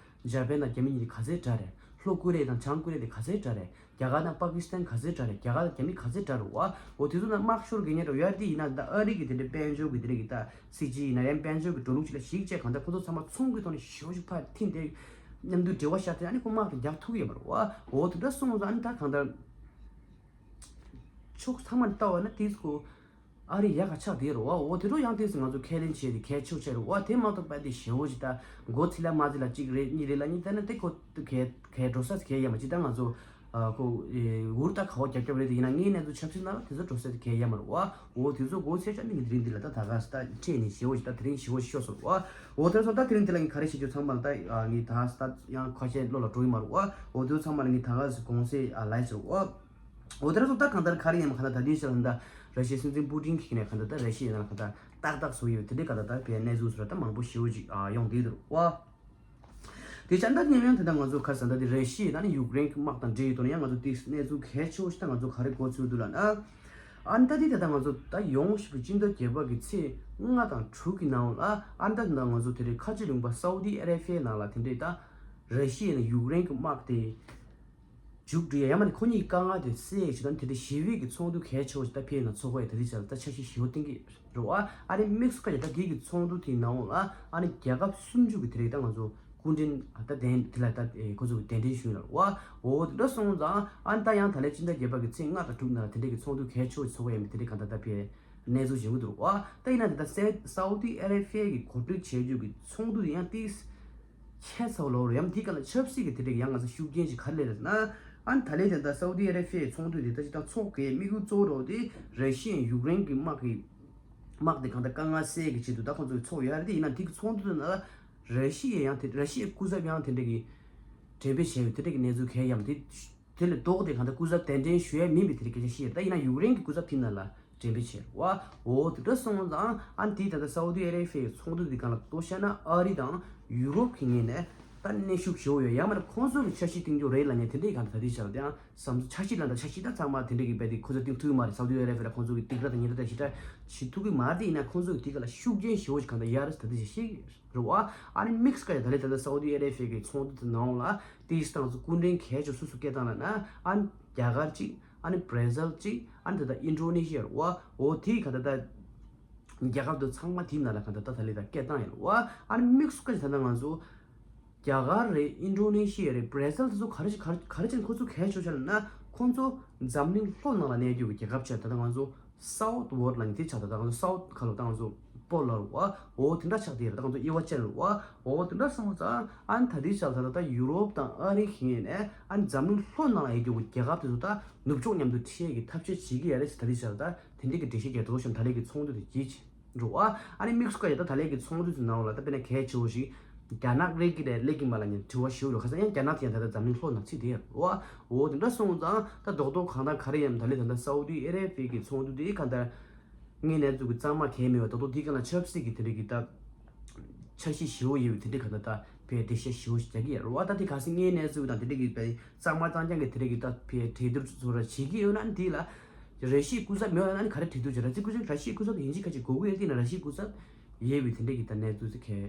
འཇར་པན་དང་རྒྱ་མི་གཉིས་དེ་ག་ཚད་དྲག་རེད། ལྷོ་ཀོ་རི་ཡ་དང་བྱང་ཀོ་རི་ཡ་དེ་ག་ཚད་དྲག་རེད། རྒྱ་གར་དང་པ་ཀི་སི་ཐན་ག་ཚད་དྲག་རེད། རྒྱ་གར་དང་རྒྱ་མི་ག་ཚད་དྲག་རེད་བ། འོ་དེ་ཚོ་ན་དམག་ཤོར་གི་ཉེན་རོ་ཡར་དེ་ཡིན་ན་ད་ཨ་རི་གི་དེ་འདྲའི་དཔལ་འབྱོར་གི་དེ་འདྲའི་གི་ད་སྲིད་སྤྱི་ཡིན་ན་ཡང་དཔལ་འབྱོར་གི་འགྲོ་ལུགས་ཅིག་ལ་གཞིགས་བྱས་གང་ལྟར་ཁོ་ཚོ་ཚང་མ་ཚོང་གི་ཐོག་ནས་ཞེ་པོ་ཞིག་ཕར་ཐིམ་སྟེ་མཉམ་དུ་འབྲེལ་བ་བཞག་སྟེ་ཨ་ནི་ཁོ་དམག་དེ་རྒྱག་ཐུབ་ཀྱི་ཡོད་མ་རེད་བ། འོ་དེ་འདྲ་སོང་ཙང་ཨ་ནི་ད་གང་ལྟར་ཕྱོགས་ཚང་མ་ནས་ལྟ་བ་ན་དེ་ཁོ་ཨ་རི་ཡག་ག་ཆགས་དེ་རེད་བ། འོ་དེ་འདྲ་ཡང་དེ་ང་ཚོ་ཁས་ལེན་བྱས་ཏེ་གལ་ཆེ་བོ་ཆགས་རེད་བ། དེ་མ་གཏོགས་པ་དེ་ཞེ་པོ་ཞིག་ད་མགོ་ཚིག་ལ་མ་ཚིག་ལ་གཅིག་རེད་གཉིས་རེད་ལ་གཉིས་ད་ན་དེ་ཁོ་གལ་གལ་འགྲོ་ས་གལ་ཡ་མ་གཅིག་ད་ང་ཚོ། ཨ་ཁོ་ཨེ་འུར་ད་ཁ་བ་རྒྱབ་རྒྱབ་རེད་དེ་ཡིན་ན་ངའི་གནས་ཚུལ་ཆབ་སྲིད་ནང་ལ་དེ་ཚོ་འགྲོ་ས་དེ་གལ་ཡ་མ་རེད་བ། འོ་དེ་ཚོ་མགོ་ཚད་ཆ་ནི་ངས་དེ་རིང་འདི་ལ་ད་ད་ག་ས་ད་ཁྲེས་ནས་ཞེ་པོ་ཞིག་ད་དེ་རིང་ཞེ་པོ་ཞིག་ཤོར་སོང་བ། འོ་དེ་སོང་ད་དེ་རིང་འདི་ལ་ངས་ག་རེ་བཤད་རྒྱུ་ཚང་མ་ལ་ད་ངས་ད་ས་ད་ཡང་ཁ་ཤས་བློ་ལ་འགྲོ་གི་མ་རེད་བ། འོ་དེ་ཚོ་ཚང་མ་ལ་ངས་ད་ག་ས་དགོངས་སེལ་ལབ་ཟེར་བ། འོ་དེ་སོང་ད་གང་ལྟར་ག་རེ་ཡིན་མ་ག་ད་ད་དེ་ཤ་ལ་ད་ར་ཤི་ཡའི་སྲིད་འཛིན་པུ་ཏིན་གྱིས་ནས་ག་ད་ད་ར་ཤི་ཡའི་ནང་ལ་ག་ད་ཏག་ཏག་བཟོ་ཡོད་དེ་འདྲའི་ག་ད་ད་བའི་གནས་ཚུལ་སོགས་ད་མང་པོ་ཞེ་པོ་ཅིག་ཡོང་བསྡད་འདུག་བ། དེ་ཆ་ད་ཉེ་ཡང་དེ་ད་ང་ཚོ་ཁ་སང་ད་དེ་ར་ཤི་ཡ་ད་ནི་ཡུཀ་རེན་གྱི་དམག་དང་འབྲེལ་ཡོད་དོ་ན་ཡང་ང་ཚོ་དེ་གནས་ཚུལ་གལ་ཆེ་བོ་ཞིག་ད་ང་ཚོ་ག་རེ་གོ་ཚུལ་འདུག་ལབ་ན། ཨ་ནི་ད་དེ་ད་ད་ང་ཚོ་ད་ཡོང་ཞིག་གི་སྤྱི་ཟླ་བརྒྱད་པ་གི་ཚེས་ལྔ་དང་དྲུག་གི་ནང་ལ་ཨ་ནི་ད་དེ་ད་ང་ཚོ་དེ་རེད་ཁ་ཆེ་ལུང་པ་སའུ་དི་ཨ་རེ་ཕི་ཡའི་ནང་ལ་དེ་འདྲས་ད་ར་ཤི་ཡ་ནས་ཡུཀ་རེན་གྱི་དམག་དེ་མཇུག་སྒྲིལ་ཡ་ཡང་མ་ནི་ཁོ་གཉིས་དཀའ་ངལ་དེ་སེལ་ཞིག་ད་དེ་འདྲས་ཞི་བའི་གི་ཚོགས་འདུ་གལ་ཆེ་བོ་ཞིག་ད་ཕེ་ན་ཚོགས་པ་ཡི་ད་དེ་ཆ་ད་ཆ་ཤས་ཞི་བ་གཏིང་གི་རེད་བ། ཨ་ནི་དམིགས་སུ་བཀར་ཡ་ད་དེ་གི་ཚོགས་འདུ་དེའི་ནང་ལ་ཨ་ནི་རྒྱལ་ཁབ་སུམ་ཅུ་གི་དེ་རིགས་ད་ང་ཚོ་སྐུ་མགྲོན་ད་གདན་དེ་ལ་ད་ཁོ་ཚོ་གི་གདན་འདྲེན་ཞུས་ལ་བ། འོ་དེ་འདྲ་སོང་ཙང་ཨ་ནི་ད་ཡང་ད་ལན་སྤྱི་ཟླ་བརྒྱད་པ་གི་ཚེས་ལྔ་དང་དྲུག་ནང་ལ་དེ་འདྲ་གི་ཚོགས་འདུ་གལ་ཆེ་བོ་ཞིག་ཚོགས་ཡ་མི་དེ་འདྲ་གང་ལྟར་ད་ཕེ་གནས་ཚུལ་བྱུང་གི་འདུག་བ། ད་ཡིན་ན་དེ་ད་སའུ་དི་ཨ་རེ་ཕི་ཡ་གི་གོ་སྒྲིག་བྱེད་རྒྱུ་གི་ཚོགས་འདུ་དེ་ཡང་ཏིས་ཁྱད་མཚར་ལོ་རུ་ཡང་དེ་ག་ལ་ཆབ་སྲིད་ཀྱི་དེ་འདྲ་གི་ཡང་ང་ཚོ་ཤུགས་རྐྱེན་ཞིག་ག་རེ་སླེབས་རེད་ན། ཨ་ནི་ད་ལན་དེ་ད་སའུ་དི་ཨ་རེ་ཕི་ཡའི་ཚོགས་འདུ་དེ་ད་ཅི་ད་ཚོགས་དགོས་དམིགས་ཡུལ་གཙོ་བོ་རོགས་དེ་ར་ཤི་ཡ་ཡུཀ་རེན་གྱི་དམག་གི་དམག་དེ་གང་ལྟར་དཀའ་ངལ་སེལ་གྱི་ཆེད་དུ་ད་ཁོང་ཚོ་གི་ཚོགས་ཡོད་རེད་དེ་ཡིན་ན་དེ་གི་ཚོགས་འདུ་དེ་ན་ར་ཤི་ཡ་ཡང་དེ་ར་ཤི་ཡའི་སྐུ་ཚབ་ཡང་དེ་འདྲ་གི་འགྲེམས་སྤེལ་བྱས་ཡོད་དེ་འདྲ་གི་གནས་ཚུལ་གལ་ཡང་དེ། དེ་ལས་ལྡོག་སྟེ་གང་ལྟར་སྐུ་ཚབ་གདན་འདྲེན་ཞུ་ཡ་མིན་པའི་དེ་རིགས་སྐད་ཆ་བཤད་ཡོད། ད་ཡིན་ན་ཡུཀ་རེན་གྱི་སྐུ་ཚབ་དེ་ནང་ལ་འགྲེམས་སྤེལ་བྱས་བ། འོ་དེ་འདྲ་སོང་ཙང་ཨ་ནི་དེ་ད་ལྟ་སའུ་དི་ཨ་རེ་ཕི་ཡའི་ཚོགས་འདུ་འདི་གང་ལ་གཏོགས་བཤད་ན་ཨ་རི་དང་ཡུ་རོབ་ཀྱི་ངོས་ནས་ད་གནོན་ཤུགས་ཞེ་པོ་ཡོད། ཡང་མིན་ན་ཁོང་ཚོ་གི་འཆར་གཞི་བཏིང་རྒྱུ་རེད་ལབ་ནས་དེ་འདྲའི་གང་ལྟར་ད་ལྟའི་ཆར་དེའང་བསམ་ཚུལ་འཆར་གཞི་ལ་ད་འཆར་གཞི་ད་ཚང་མ་དེ་འདྲའི་གི་རྦད་དེ་ཁོ་ཚོ་བཏིང་ཐུབ་ཀྱི་མ་རེད། སའུ་དི་ཨ་རེ་ཕི་ཡ་ལ་ཁོང་ཚོ་གི་སྡིགས་ར་དང་ཉེས་ར་ད་ཞེ་དྲག་བྱེད་ཐུབ་ཀྱི་མ་རེད། དེ་ཡིན་ན་ཁོང་ཚོ་གི་དེ་ག་ལ་ཤུགས་རྐྱེན་ཞེ་པོ་ཞིག་གང་ལྟར་ཡོད་རེད་ད་ལྟའི་ཆར་ཤེས་ཀྱི་རེད། རེད་བ། ཨ་ནི་དམིགས་སུ་བཀར་ཡ་ད་ལན་ད་ལྟ་སའུ་དི་ཨ་རེ་ཕི་ཡ་གི་ཚོགས་འདུ་དེ་ནང་ལ་ཏིས་ཏང་སུ་སྐུ་མགྲོན་གལ་ཆེ་སུ་སུ་སྐད་བཏང་ལ་ན་ཨ་ནི་རྒྱ་གར་གཅིག་ཨ་ནི་བྷར་ཛིལ་གཅིག་ཨ་ནི་ད་ལྟ་ཨིན་ཌོ་ནེ་ཤི་ཡ་རེད་བ། འོ་དེ་ག་ད་ལྟ་རྒྱལ་ཁབ་དུ་ཚང་མ་དེའི་ནང་ལ་ག་ད་ལྟ་ད་ལན་ད་སྐད་བཏང་ཡ་རེད་བ། ཨ་ནི་དམིགས་སུ་བཀར་ཡ་ད་ལྟ་ང་ཚོ་རྒྱ་གར་རེད། ཨིན་ཌོ་ནེ་ཤི་ཡ་རེད། བྷར་ཛིལ་དེ་ཚོ་ག་རེ་བྱས་ག་རེ་ག་རེ་བྱས་ནས་ཁོ་ཚོ་གལ་ཆེ་ཤོས་ལབ་ན་ཁོ་ཚོ་འཛམ་གླིང་ལྷོ་ནང་ལ་གནས་རྒྱུ་གི་རྒྱལ་ཁབ་ཆགས། ད་ལྟ་ང་ཚོ་སའུ་ཐི་ཝོར་ལ་ནི་དེ་ཆགས། ད་ལྟ་ང་ཚོ་སའུ་ཐི་ཁ་ལོ་ད་ང་ཚོ་པོ་ལ་རུ་བ། འོ་དེ་འདྲ་ཆགས་དེ་རེད། ད་ང་ཚོ་དབྱེ་བ་ཕྱེ་ལ་རུ་བ། འོ་དེ་འདྲ་སོང་ཙང་ཨ་ནི་ད་དེ་ཆགས་ད་ལྟ་ད་ཡུ་རོབ་དང་ཨ་རི་ཁེ་ནས་ཨ་ནི་འཛམ་གླིང་ལྷོ་ནང་ལ་ཡོད་རྒྱུ་གི་རྒྱལ་ཁབ་དེ་ཚོ་ད་ནུབ་ཕྱོགས་མཉམ་དུ་ཁྲིད་ཀྱི་ཐབས་ཤེས་བྱེད་ཀྱི་ཡ་རེད་ཟེར། ད་དེ་ཆགས་ད་དེ་འདྲའི་གི་འགྲེལ་བཤད་རྒྱག་དོ་ཞིང་ད་ལན་གི་ཚོགས་འདུ་དེ་གྱིས་ཆེ། འགྲོ་བ། ཨ་ནི་དམིགས་སུ་བཀར་ཡ་ད་ད་ལན་གྱི་ཚོགས་འདུ་ཚོའི་ནང་ལ་ད་དཔེར་ན་གལ་ཆེ་བོ་ཞིག་རྒྱ་ནག་རེད་ཀྱི་རེད་ལེགས་ཀྱི་མ་ལ་ནི་དྲི་བ་ཞིག་ཡོད་རེད། ཁ་སང་ཡང་རྒྱ་ནག་དེ་ཡང་ད་ལྟ་འཛམ་གླིང་ལྷོ་ནང་ཚུད་དེ་ཡོད་རེད་བ། འོ་དེ་འདྲ་སོང་ཙང་ད་རྡོག་རྡོག་གང་ལྟར་ག་རེ་ཡིན་ད་ལན་ད་ལྟ་སའུ་དི་ཨ་རེ་བྷི་ཡ་གི་ཚོགས་འདུ་དེ་གང་ལྟར་ངའི་གནས་ཚུལ་གྱི་གཙང་མ་གལ་མེད་པ་རྡོག་རྡོག་དེ་གང་ལ་ཆབ་སྲིད་ཀྱི་དེ་འདྲ་གི་ད་འཆར་གཞི་ཞིག་ཡོད་པའི་དེ་འདྲ་གང་ལྟར་ད་ཕའི་འགྲེལ་བཤད་ཞིག་རྒྱག་གི་ཡོད་རེད་བ། ད་དེ་ག་སྲིད་ངའི་གནས་ཚུལ་དང་དེ་འདྲ་གི་པའི་གཙང་མ་གཙང་རྐྱང་གི་དེ་འདྲ་གི་ད་ཕའི་གྲོས་བསྡུར་ཚོ་ར་བྱེད་ཀྱི་ཡོད་ན་འདི་ལ། ར་ཤི་ཡའི་སྐུ་ཚབ་མེད་པ་ན་ནི་ག་རེ་གྲོས་བསྡུར་བྱེད་ར་ཅི་སྐུ་ཚབ་ར་ཤི་ཡའི་སྐུ་ཚབ་དེ་ཡིན་གཅིག་ཁ་ཅིག་དགོས་ཀྱི་ཡོད་དེ་ན་ར་ཤི་ཡའི་སྐུ་ཚབ་ཡོད་པའི་དེ་འདྲ་གི་ད་གནས་ཚུལ་ཟེར་མཁན་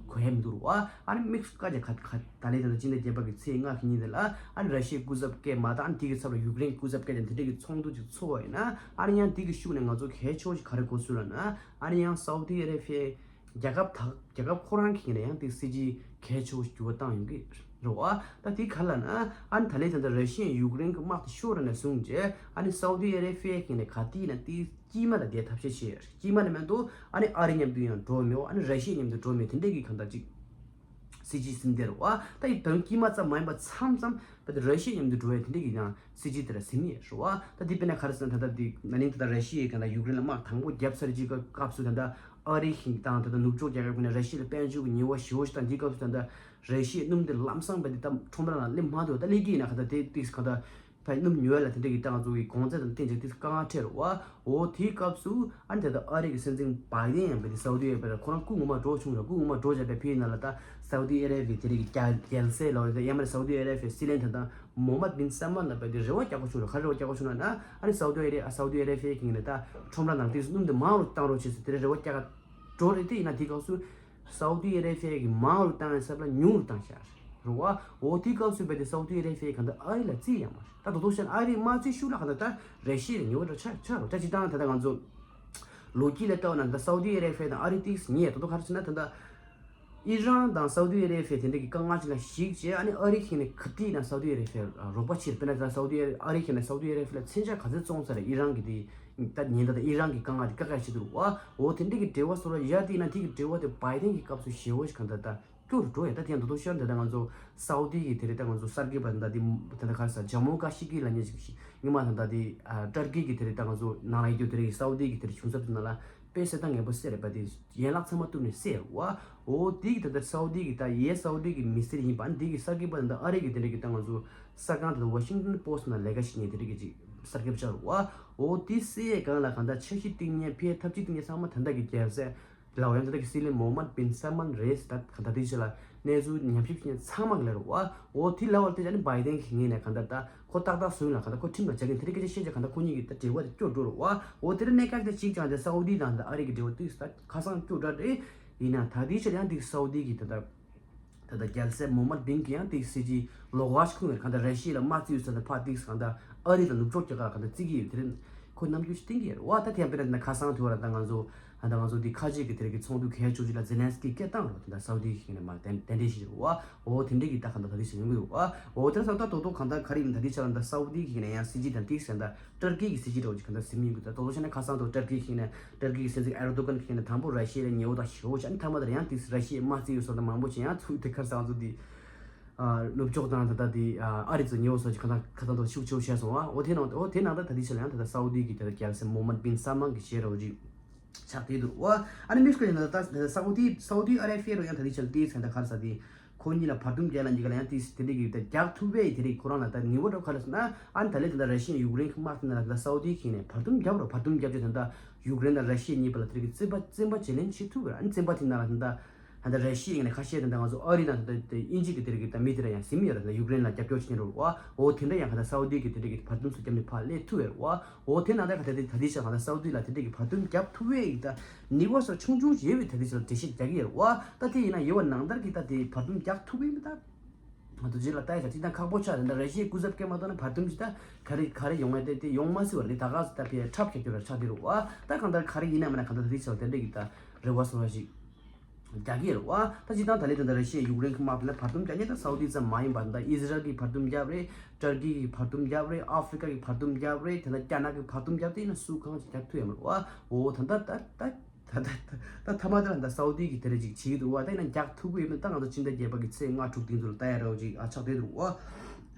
གོ་ཡ་མི་འདུག་རུ་བ། ཨ་ནི་དམིགས་སུ་བཀར་བྱས་ག་ག་ད་ལན་ད་ལྟ་སྤྱི་ཟླ་བརྒྱད་པ་གི་ཚེས་ལྔ་གི་ཉིན་དེ་ལ་ཨ་ནི་ར་ཤི་ཡའི་སྐུ་ཚབ་སྐད་མ་དང་ཨ་ནི་དེ་གི་ཚབ་ལ་ཡུཀ་རེན་སྐུ་ཚབ་སྐད་དང་དེ་འདྲ་གི་ཚོགས་འདུ་ཅིག་ཚོགས་པ་ཡིན་ན་ཨ་ནི་ཡང་དེ་གི་ཤུགས་ནས་ང་ཚོ་གལ་ཆེ་བོ་ཞིག་ག་རེ་གོ་སྲོལ་ལ་ན་ཨ་ནི་ཡང་སའུ་དི་ཨ་རེ་བྷི་ཡ། རྒྱལ་ཁབ་དག་རྒྱལ་ཁབ་ཁོ་རང་གི་ནས་ཡང་དེ་སྲིད་ཇུས་གལ་ཆེ་བོ་འགྱུར་བ་བཏང་ཡོང་གི་རེད་བ། ད་དེ་ག་ལ་ན་ཨ་ནི་ད་ལན་ད་ལྟ་ར་ཤི་ཡས་ཡུཀ་རེན་གྱི་དམག་དེ་ཤོར་ནས་བཟུང་རྗེས་ཨ་ནི་སའུ་དི་ཨ་རེ་བྷི་ཡ་གི་ནས་ག་དུས་ཡིན་ན་དེ་དཀྱིལ་མ་ལ་བསྡད་ཐབས་ཤེས་བྱས། དཀྱིལ་མ་ནས་མ་གཏོགས་ཨ་ནི་ཨ་རི་མཉམ་དུ་ཡང་འགྲོ་མེད། ཨ་ནི་ར་ཤི་ཡ་མཉམ་དུ་འགྲོ་མེད། དེ་འདྲས་ཀྱི་གང་ལྟར་ཅིག་སྲིད་ཇུས་ཟིན་བསྡད་རེད་བ། ད་ཡི་དོན་དཀྱིལ་མ་ཙམ་མ་ཡིན་པ་མཚམས་མཚམས་ད་ལྟ་ར་ཤི་ཡ་མཉམ་དུ་འགྲོ་བའི་དེ་འདྲས་ཀྱི་ཡང་སྲིད་ཇུས་དེ་ལ་ཟིན་ནས་རེད་བ། ད་དེ་དཔེར་ན་ག་རེ་ཟེར་ན་ད་ལྟ་དེ་ན་ནིང་ད་ལྟ་ར་ཤི་ཡས་གང་ལྟར་ཡུཀ་རེན་ལ་དམག་དང་པོ་བརྒྱབ་ཚར་རྗེས་ཀྱི་སྐབས་སུ་ད་ལྟ་ཨ་རི་ཞིང་དང་ད་ལྟ་ནུབ་ཕྱོགས་རྒྱལ་ཁབ་ཀྱི་ནས་ར་ཤི་ཡ་ལ་དཔལ་འབྱོར་གྱི་ཉེས་པ་ཞེ་པོ་ཞིག་དང་། འདི་སྐབས་སུ་ད་ལྟ་ར་ཤི་ཡའི་སྣུམ་དེ་ལམ་སང་བས་དེ་ད་ཁྲོམ་ར་ནང་སླེབས་མ་ཐུབ། ད་སླེབས་ཀྱི་ཡིན་ན་ག་ད་དེ་ཏིག་ག་ད་ ད་སྣུམ་ཉོ་ཡ་ལ་དེ་འདྲ་གི་ད་ང་ཚོ་གི་གོང་ཚད་དང་བསྟུན་བྱས་དེ་དཀའ་ངལ་འཕྲད་རེད་བ། འོ་དེའི་སྐབས་སུ་ཨ་ནི་ད་ལྟ་ཨ་རི་གི་སྲིད་འཛིན་བྷའི་ཌེན་ཡང་བས་དེ་སའུ་ཏི་ཨ་ར་བྷི་ཡ་ཁོ་རང་སྐུ་ངོ་མ་འགྲོ་བྱུང་ར། སྐུ་ངོ་མ་འགྲོ་བྱས་པའི་ཕི་ཡི་ནང་ལ་ད་སའུ་ཏི་ཨ་ར་བྷི་ཡ་དེ་འདྲ་གི་རྒྱལ་རྒྱལ་སྲས་ལ་བས་དེ་ཡ་མ་རེད། སའུ་ཏི་ཨ་ར་བྷི་ཡའི་སྲིད་བློན་ད་ལྟ་མོ་མད་བིན་སལ་མན་ལ་བས་དེ་རེ་བ་རྒྱག་དགོས་བྱུང་ར། ག་རེ་རེ་བ་རྒྱག་དགོས་བྱུང་ན་ཨ་ནི་སའུ་ཏི་ཨ་ར་སའུ་ཏི་ཨ་ར་བྷི་ཡ་གི་ནས་ད་ཁྲོམ་ར་ནང་དེ་སྣུམ་དེ་མང་རུ་བཏང་རོགས་བྱེད་ཟེར་དེ་འདྲ་རེ་བ་རྒྱག་ག་འགྲོ་རེད། དེ་ཡིན་ན་དེའི་སྐབས་སུ་སའུ་ཏི་ཨ་ར་བྷི་ཡ་གིས་མང་རུ་བཏང་ཡ་ཟེར་ལ་ཉུང་རུ་བཏང་ཤག་རེད་བ། འོ་དེའི་སྐབས་སུ་བས་དེ་སའུ་ཏི་ཨ་ར་བྷི་ཡ་གང་ལྟར་ཨ་རི་ལ་རྩིས་ཡང་མ་རེད། ད་དོ་དོ་བཤད་ན་ཨ་རི་མ་རྩིས་ཤུགས་ལ་གང་ལྟར་ད་ར་ཤི་ཡ་ཉེ་བོ་འདྲ་ཆགས་ཆགས་རོ། ད་སྤྱིར་བཏང་ད་ལྟ་ང་ཚོ་ལོ་རྒྱུས་ལ་ལྟ་བ་ན་ད་སའུ་ཏི་ཨ་ར་བྷི་ཡ་དང་ཨ་རི་ཏིག་ཉེ་དོ་དོ་ག་རེ་ཟེར་ན་ད་ལྟ་ཨི་རན་དང་སའུ་ཏི་ཨ་ར་བྷི་ཡ་དེ་འདྲ་གི་དཀའ་ངལ་ཅིག་ལ་གཞིགས་བྱས་ཨ་ནི་ཨ་རི་ཁེ་ནས་ག་དུས་ན་སའུ་ཏི་ཨ་ར་བྷི་ཡ་རོགས་པ་བྱེད། དཔེར་ན་ད་སའུ་ཏི་ཨ་རི་ཁེ་ནས་སའུ་ཏི་ཨ་ར་བྷི་ཡ་ལ་མཚོན་ཆ་ག་ཚོད་བཙོང་ཚར་རེད། ཨི་རན་གི་དེ་ད་ཉེ་ད་ད་ཨི་རན་གི་དཀའ་ངལ་དེ་དཀའ་ཁག་ཞིག་འདུག་བ། འོ་དེ་འདྲ་གི་འབྲེལ་བ་སོར་བ་ཡར་དེ་ན་དེ་གི་འབྲེལ་བ་དེ་བྷའི་ཌེན་གི་སྐབས་སུ་ཞེ་བོ་ཞིག་གང་ལྟར་ད་སྐྱོ་རུ་འགྲོ་ཡ། ད་དེ་ཡང་དོ་དོ་ཤར་འདི་ད་ང་ཚོ་སའུ་དི་གི་དེ་རེད། ད་ང་ཚོ་གསར་འགོད་པ་ད་དེ་ད་ད་ག་རེ་ཟ་ཇམ་མུ་ཀ་ཤི་ཀི་ལ་ཉེ་ཞིག་ཞིག་ཉི་མ་ད་ད་དེ་ཏར་ཀི་གི་དེ་རེད། ད་ང་ཚོ་ནང་ལ་ཡོད་དེ་རེད། སའུ་དི་གི་དེ་རེད། བྱུང་ཚབ་དེ་ནང་ལ་དཔེ་གསལ་ཐང་ངན་པོ་གསལ་རེད་པ། དེ་ཡན་ལག་ཚང་མ་གཏུབ་ནས་གསལ་རེད་བ། འོ་དེ་གི་ད་ད་སའུ་དི་གི་ད་ཡེ་སའུ་དི་གི་མི་སེར་ཡིན་པ། ཨ་ནི་དེ་གི་གསར་འགོད་པ་ད་ད་ཨ་རི་གི་དེ་རེད་གི་ད་ང་ཚོ་གསར་ཁང་དེ་ད་ཝ་ཤིང་ཏོན་པོ་སི་ཊི་ནང་ལས་ཀ་བྱེད་མཁན་དེ་རེད་གི་ཅིག་གསར་འགོད་པ་ཆགས་རེད་བ། འོ་དེ་གསལ་ཡས་སྒང་ལ་གང་ལྟར་འཆར་གཞི་བཏིང་མཁན་ཕའི་ཐབས་ཇུས་བཏིང་མཁན་ཚང་མ་ད་ལྟ་གི་རྒྱལ་སྲས་ལའོ་ཡང་ད་ལྟ་གི་སྲིད་བློན་མོ་མད་བིན་སལ་མན་རེད་ཟེར། ད་ག་ད་དེ་ཕྱི་ལ་གནས་ཚུལ་ཉམས་ཞིབ་བྱེད་མཁན་ཚང་མ་གི་ལ་རེད་བ། འོ་དེ་ལ་བར་དེ་ཨ་ནི་བྷའི་ཌེན་གི་ངོས་ནས་གང་ལྟར་ད་ཁོ་ཏག་ཏག་བཟུང་ལ་གང་ལྟར་ཁོ་ཁྲིམས་ལ་བཅའ་མཁན་དེ་རིགས་སྐད་ཆ་བཤད་ཀྱང་གང་ལྟར་ཁོ་གཉིས་ཀྱི་ད་འབྲེལ་བ་དེ་སྐྱོ་འགྲོ་རེད་བ། འོ་དེ་རིང་གནད་འགག་དེ་གཅིག་ཀྱང་དེ་སའུ་དི་དང་ད་ཨ་རི་གི་འབྲེལ་བ་དུས་ད་ཁ་སང་སྐྱོ་དྲགས་རེད། ཡིན་ན་ད་དེ་ཕྱི་ལ་ཡང་དེ་སའུ་དི་གི་ད་ད་ད་ལྟ་རྒྱལ་སྲས་མོ་མད་བིན་གྱི་ཡང་དེ་སྲིད་ཇུས་ལོག་པ་ཞིག་ཁུངས་ཡོད། གང་ལྟར་ར་ཤི་ཡ་ལ་དམག་རྩིས་ཡོད་ས་ལ་ཕར་དེ་གང་ལྟར་ཨ་རི་ལ་ནུབ་ཕྱོགས་རྒྱལ་ཁབ་གང་ལྟར་རྩིས་ཀྱི་ཡོད། དེ་རིང་ཁོ་རྣམ་འགྱུར་ཞིག་བསྟན་གྱི་ཡོད་རེད་བ། ད་དེ་ཡང་དཔེར་ན་ཁ་སང་དུས་བར་ད་ང་ཚོ་ད་ང་ཚོ་དེ་ཁ་ཆེ་གི་དེ་རིང་གི་ཚོགས་འདུ་གལ་ཆེ་ཅིག་ལ་ཛེ་ལན་སི་ཀི་སྐད་བཏང་རོགས། དེ་འདྲ་སའུ་དི་ཞིག་ནས་མར་གདན་གདན་འདྲེན་ཞིག་རེད་བ། འོ་དེ་འདྲ་གི་ད་གང་ལྟར་ད་དེ་ཞིག་ཡོང་གི་ཡོད་བ། འོ་དེ་ཚོ་ད་དོ་དོ་གང་ལྟར་ག་རེ་ཡིན། ད་དེ་ཆ་ལ་ད་སའུ་དི་ཞིག་ནས་ཡང་སྲིད་ཇུས་དང་དེ་གང་ལྟར་ཏར་ཀི་གི་སྲིད་ཇུས་འདྲ་བོ་ཅིག་གང་ལྟར་ཟིན་ཡོང་གི། ད་དོ་དོ་བྱས་ན་ཁ་སང་དུ་ཏར་ཀི་ཞིག་ནས་ཏར་ཀི་གི་སྲིད་འཛིན་ཨེར་དོ་གན་ཞིག་ནས་དང་པོ་ར་ཤི་ཡ་ལ་ཉེ་བོ་དང་ཞེ་བོ་བྱས། ཨ་ནི་མཐའ་མ་དེར་ཡང་དེ་ར་ཤི་ཡའི་དམག་རྩིས་ཡོད་ས་དང་མང་པོ་ཅིག་ཡང་ཚུར་དེ་ཁར་སང་ཚོ་དེ་ནུབ་ཕྱོགས་དང་ད་ལྟ་དེ་ཨ་རི་ཚོ་ཉེ་བོ་སོགས་ཀྱི་ཁ་ཐང་ཁ་ཐང་དུ་ཤུགས་ཆེ་བོ་བྱས་སོང་བ། འོ་དེ་ནང་འོ་དེ་ནང་ད་ད་དེ་ཆ་ལ་ཡང་ད་ལྟ་སའུ་དི་གི་ད་ལྟ་རྒྱལ་སྲས་མོ་མད་བིན་སལ་མན་གི་ཞེས་འདྲ་བོ་ཅིག་ཆགས་བསྡད་འདུག་བ། ཨ་ནི་དམིགས་བཀར་ཡིན་ན་ད་ད་སའུ་དི་སའུ་དི་ཨ་ར་བྷི་ཡ་རུ་ཡང་ད་དེ་ཆ་ལ་དེའི་ཚན་ད་ག་རེ་ཟ་དེ་ཁོ་གཉིས་ལ་བར་འདུམ་རྒྱག་ལ་འཇིག་ལ་ཡང་དེ་དེ་འདྲ་གི་ད་རྒྱག་ཐུབ་པའི་དེ་རིགས་ཁོ་རང་ལ་ད་ཉེ་བོ་འདྲ་བོ་ག་རེ་ཟེར་ན་ཨ་ནི་ད་ལས་ད་ད་ར་ཤི་ཡ་ཡུཀ་རེན་གི་དམག་དེ་ནང་ལ་ད་སའུ་དི་ཁེ་ནས་བར་འདུམ་རྒྱབ་རོགས། བར་འདུམ་རྒྱབ་ཅེས་ད་ད་ཡུཀ་རེན་དང་ར་ཤི་ཡ་གཉིས་བར་ལ་དེ་རིགས་ཀྱི་བཙན་པ་བཙན་པ་བརྗེ་ལེན་བྱེད་ཐུབ་པ་རེད། ཨ་ནི་བཙན་པ་དེ་ནང་ལ་ད་ད་ད་ད་ར་ཤི་ཡ་ངོས་ནས་ཁ་ཤས་དེ་ད་ང་ཚོ་ཨ་རི་དང་ད་ད་དབྱིན་ཇི་གི་དེ་རིགས་ཀྱི་ད་མི་དེ་འདྲ་ཡང་ཟིན་ཡོད་རེད། ད་ཡུཀ་རེན་ལ་རྒྱབ་སྐྱོར་བྱེད་མཁན་རེད་བ། འོ་དེ་འདྲ་ཡང་ད་ད་སའུ་དི་གི་དེ་འདྲ་གི་བར་འདུམ་སོགས་བརྒྱབ་ནས་ཕར་སླེབས་ཐུབ་ཡོད་རེད་བ། འོ་དེ་ནང་ད་ག་ད་དེ་ད་དེ་ཆ་གང་ལྟར་སའུ་དི་ལ་དེ་འདྲ་གི་བར་འདུམ་རྒྱབ་ཐུབ་པའི་ད་ནུས་པ་སོགས་ཆུང་ཆུང་ཞིག་ཡོད་པའི་ད་དེ་ཆ་ལ་འགྲེལ་བཤད་རྒྱག་གི་ཡོད་རེད་བ། ད་དེ་ཡིན་ན་ཡོད་པ་ནང་ལྟར་གི་ད་དེ་བར་འདུམ་རྒྱག་ཐུབ་པའི་མི་ད་ང་ཚོ་རྗེས་ལ་ལྟ་ཡ་ད་ཅིག་ད་ཁག་པོ་ཆགས་རེད། ད་ར་ཤི་ཡའི་སྐུ་ཚབ་སྐད་མ་གཏོགས་ན་བར་འདུམ་ཞིག་ད་ག་རེ་ག་རེ་ཡོང་ཡ་དེ་དེ་ཡོང་མ་སྲིད་པ་རེད། ད་ག་ད་ཕི་ཁྲབ་ཁྱེར་རྒྱུ་ར་ཆགས་བསྡད་རེད་བ། ད་གང་ལྟར་ག་རེ་ཡིན་ན་མིན་ན་གང་ལྟར་ད་དེ་ཆ་ལ་དེ་འདྲ་གི་ད་རེ་བ་སོང་བ་ཞིག་རྒྱག་གི་རེད་བ། ད་སྤྱིར་བཏང་ད་ལས་དོན་དང་ར་ཤི་ཡ་ཡུཀ་རེན་གྱི་དམག་དེ་ལ་བར་འདུམ་རྒྱག་མཁན་ད་སའུ་དི་ཙམ་མ་ཡིན་པར་ད་ཨི་ཟི་རལ་གྱིས་བར་འདུམ་བརྒྱབ་རེད། ཏར་ཀི་གིས་བར་འདུམ་བརྒྱབ་རེད། ཨ་ཧྥི་རི་ཀ་གིས་བར་འདུམ་བརྒྱབ་རེད། དེ་ལ་རྒྱ་ནག་གིས་བར་འདུམ་བརྒྱབ་དེ་ཡིན་ན་སུ་གང་ཞིག་རྒྱག་ཐུབ་ཡོད་མ་རེད་བ། འོ་ད་ད་ད་ད་ད་ད་ད་ཐ་མ་དེ་ལ་ད་སའུ་དི་གིས་དེ་འདྲ་ཅིག་བྱེད་ཀྱི་འདུག་བ། ད་ཡིན་ན་རྒྱག་ཐུབ་ཀྱི་ཡོད་མེད་ད་ང་ཚོ་ཕྱི་ཟླ་བརྒྱད་པ་གི་ཚེས་ལྔ་དྲུག་དེ་ཚོ་ལ་ལྟ་ཡ་འདྲ་བོ་ཅིག་ཨ་ཆགས་བསྡད་འདུག་བ།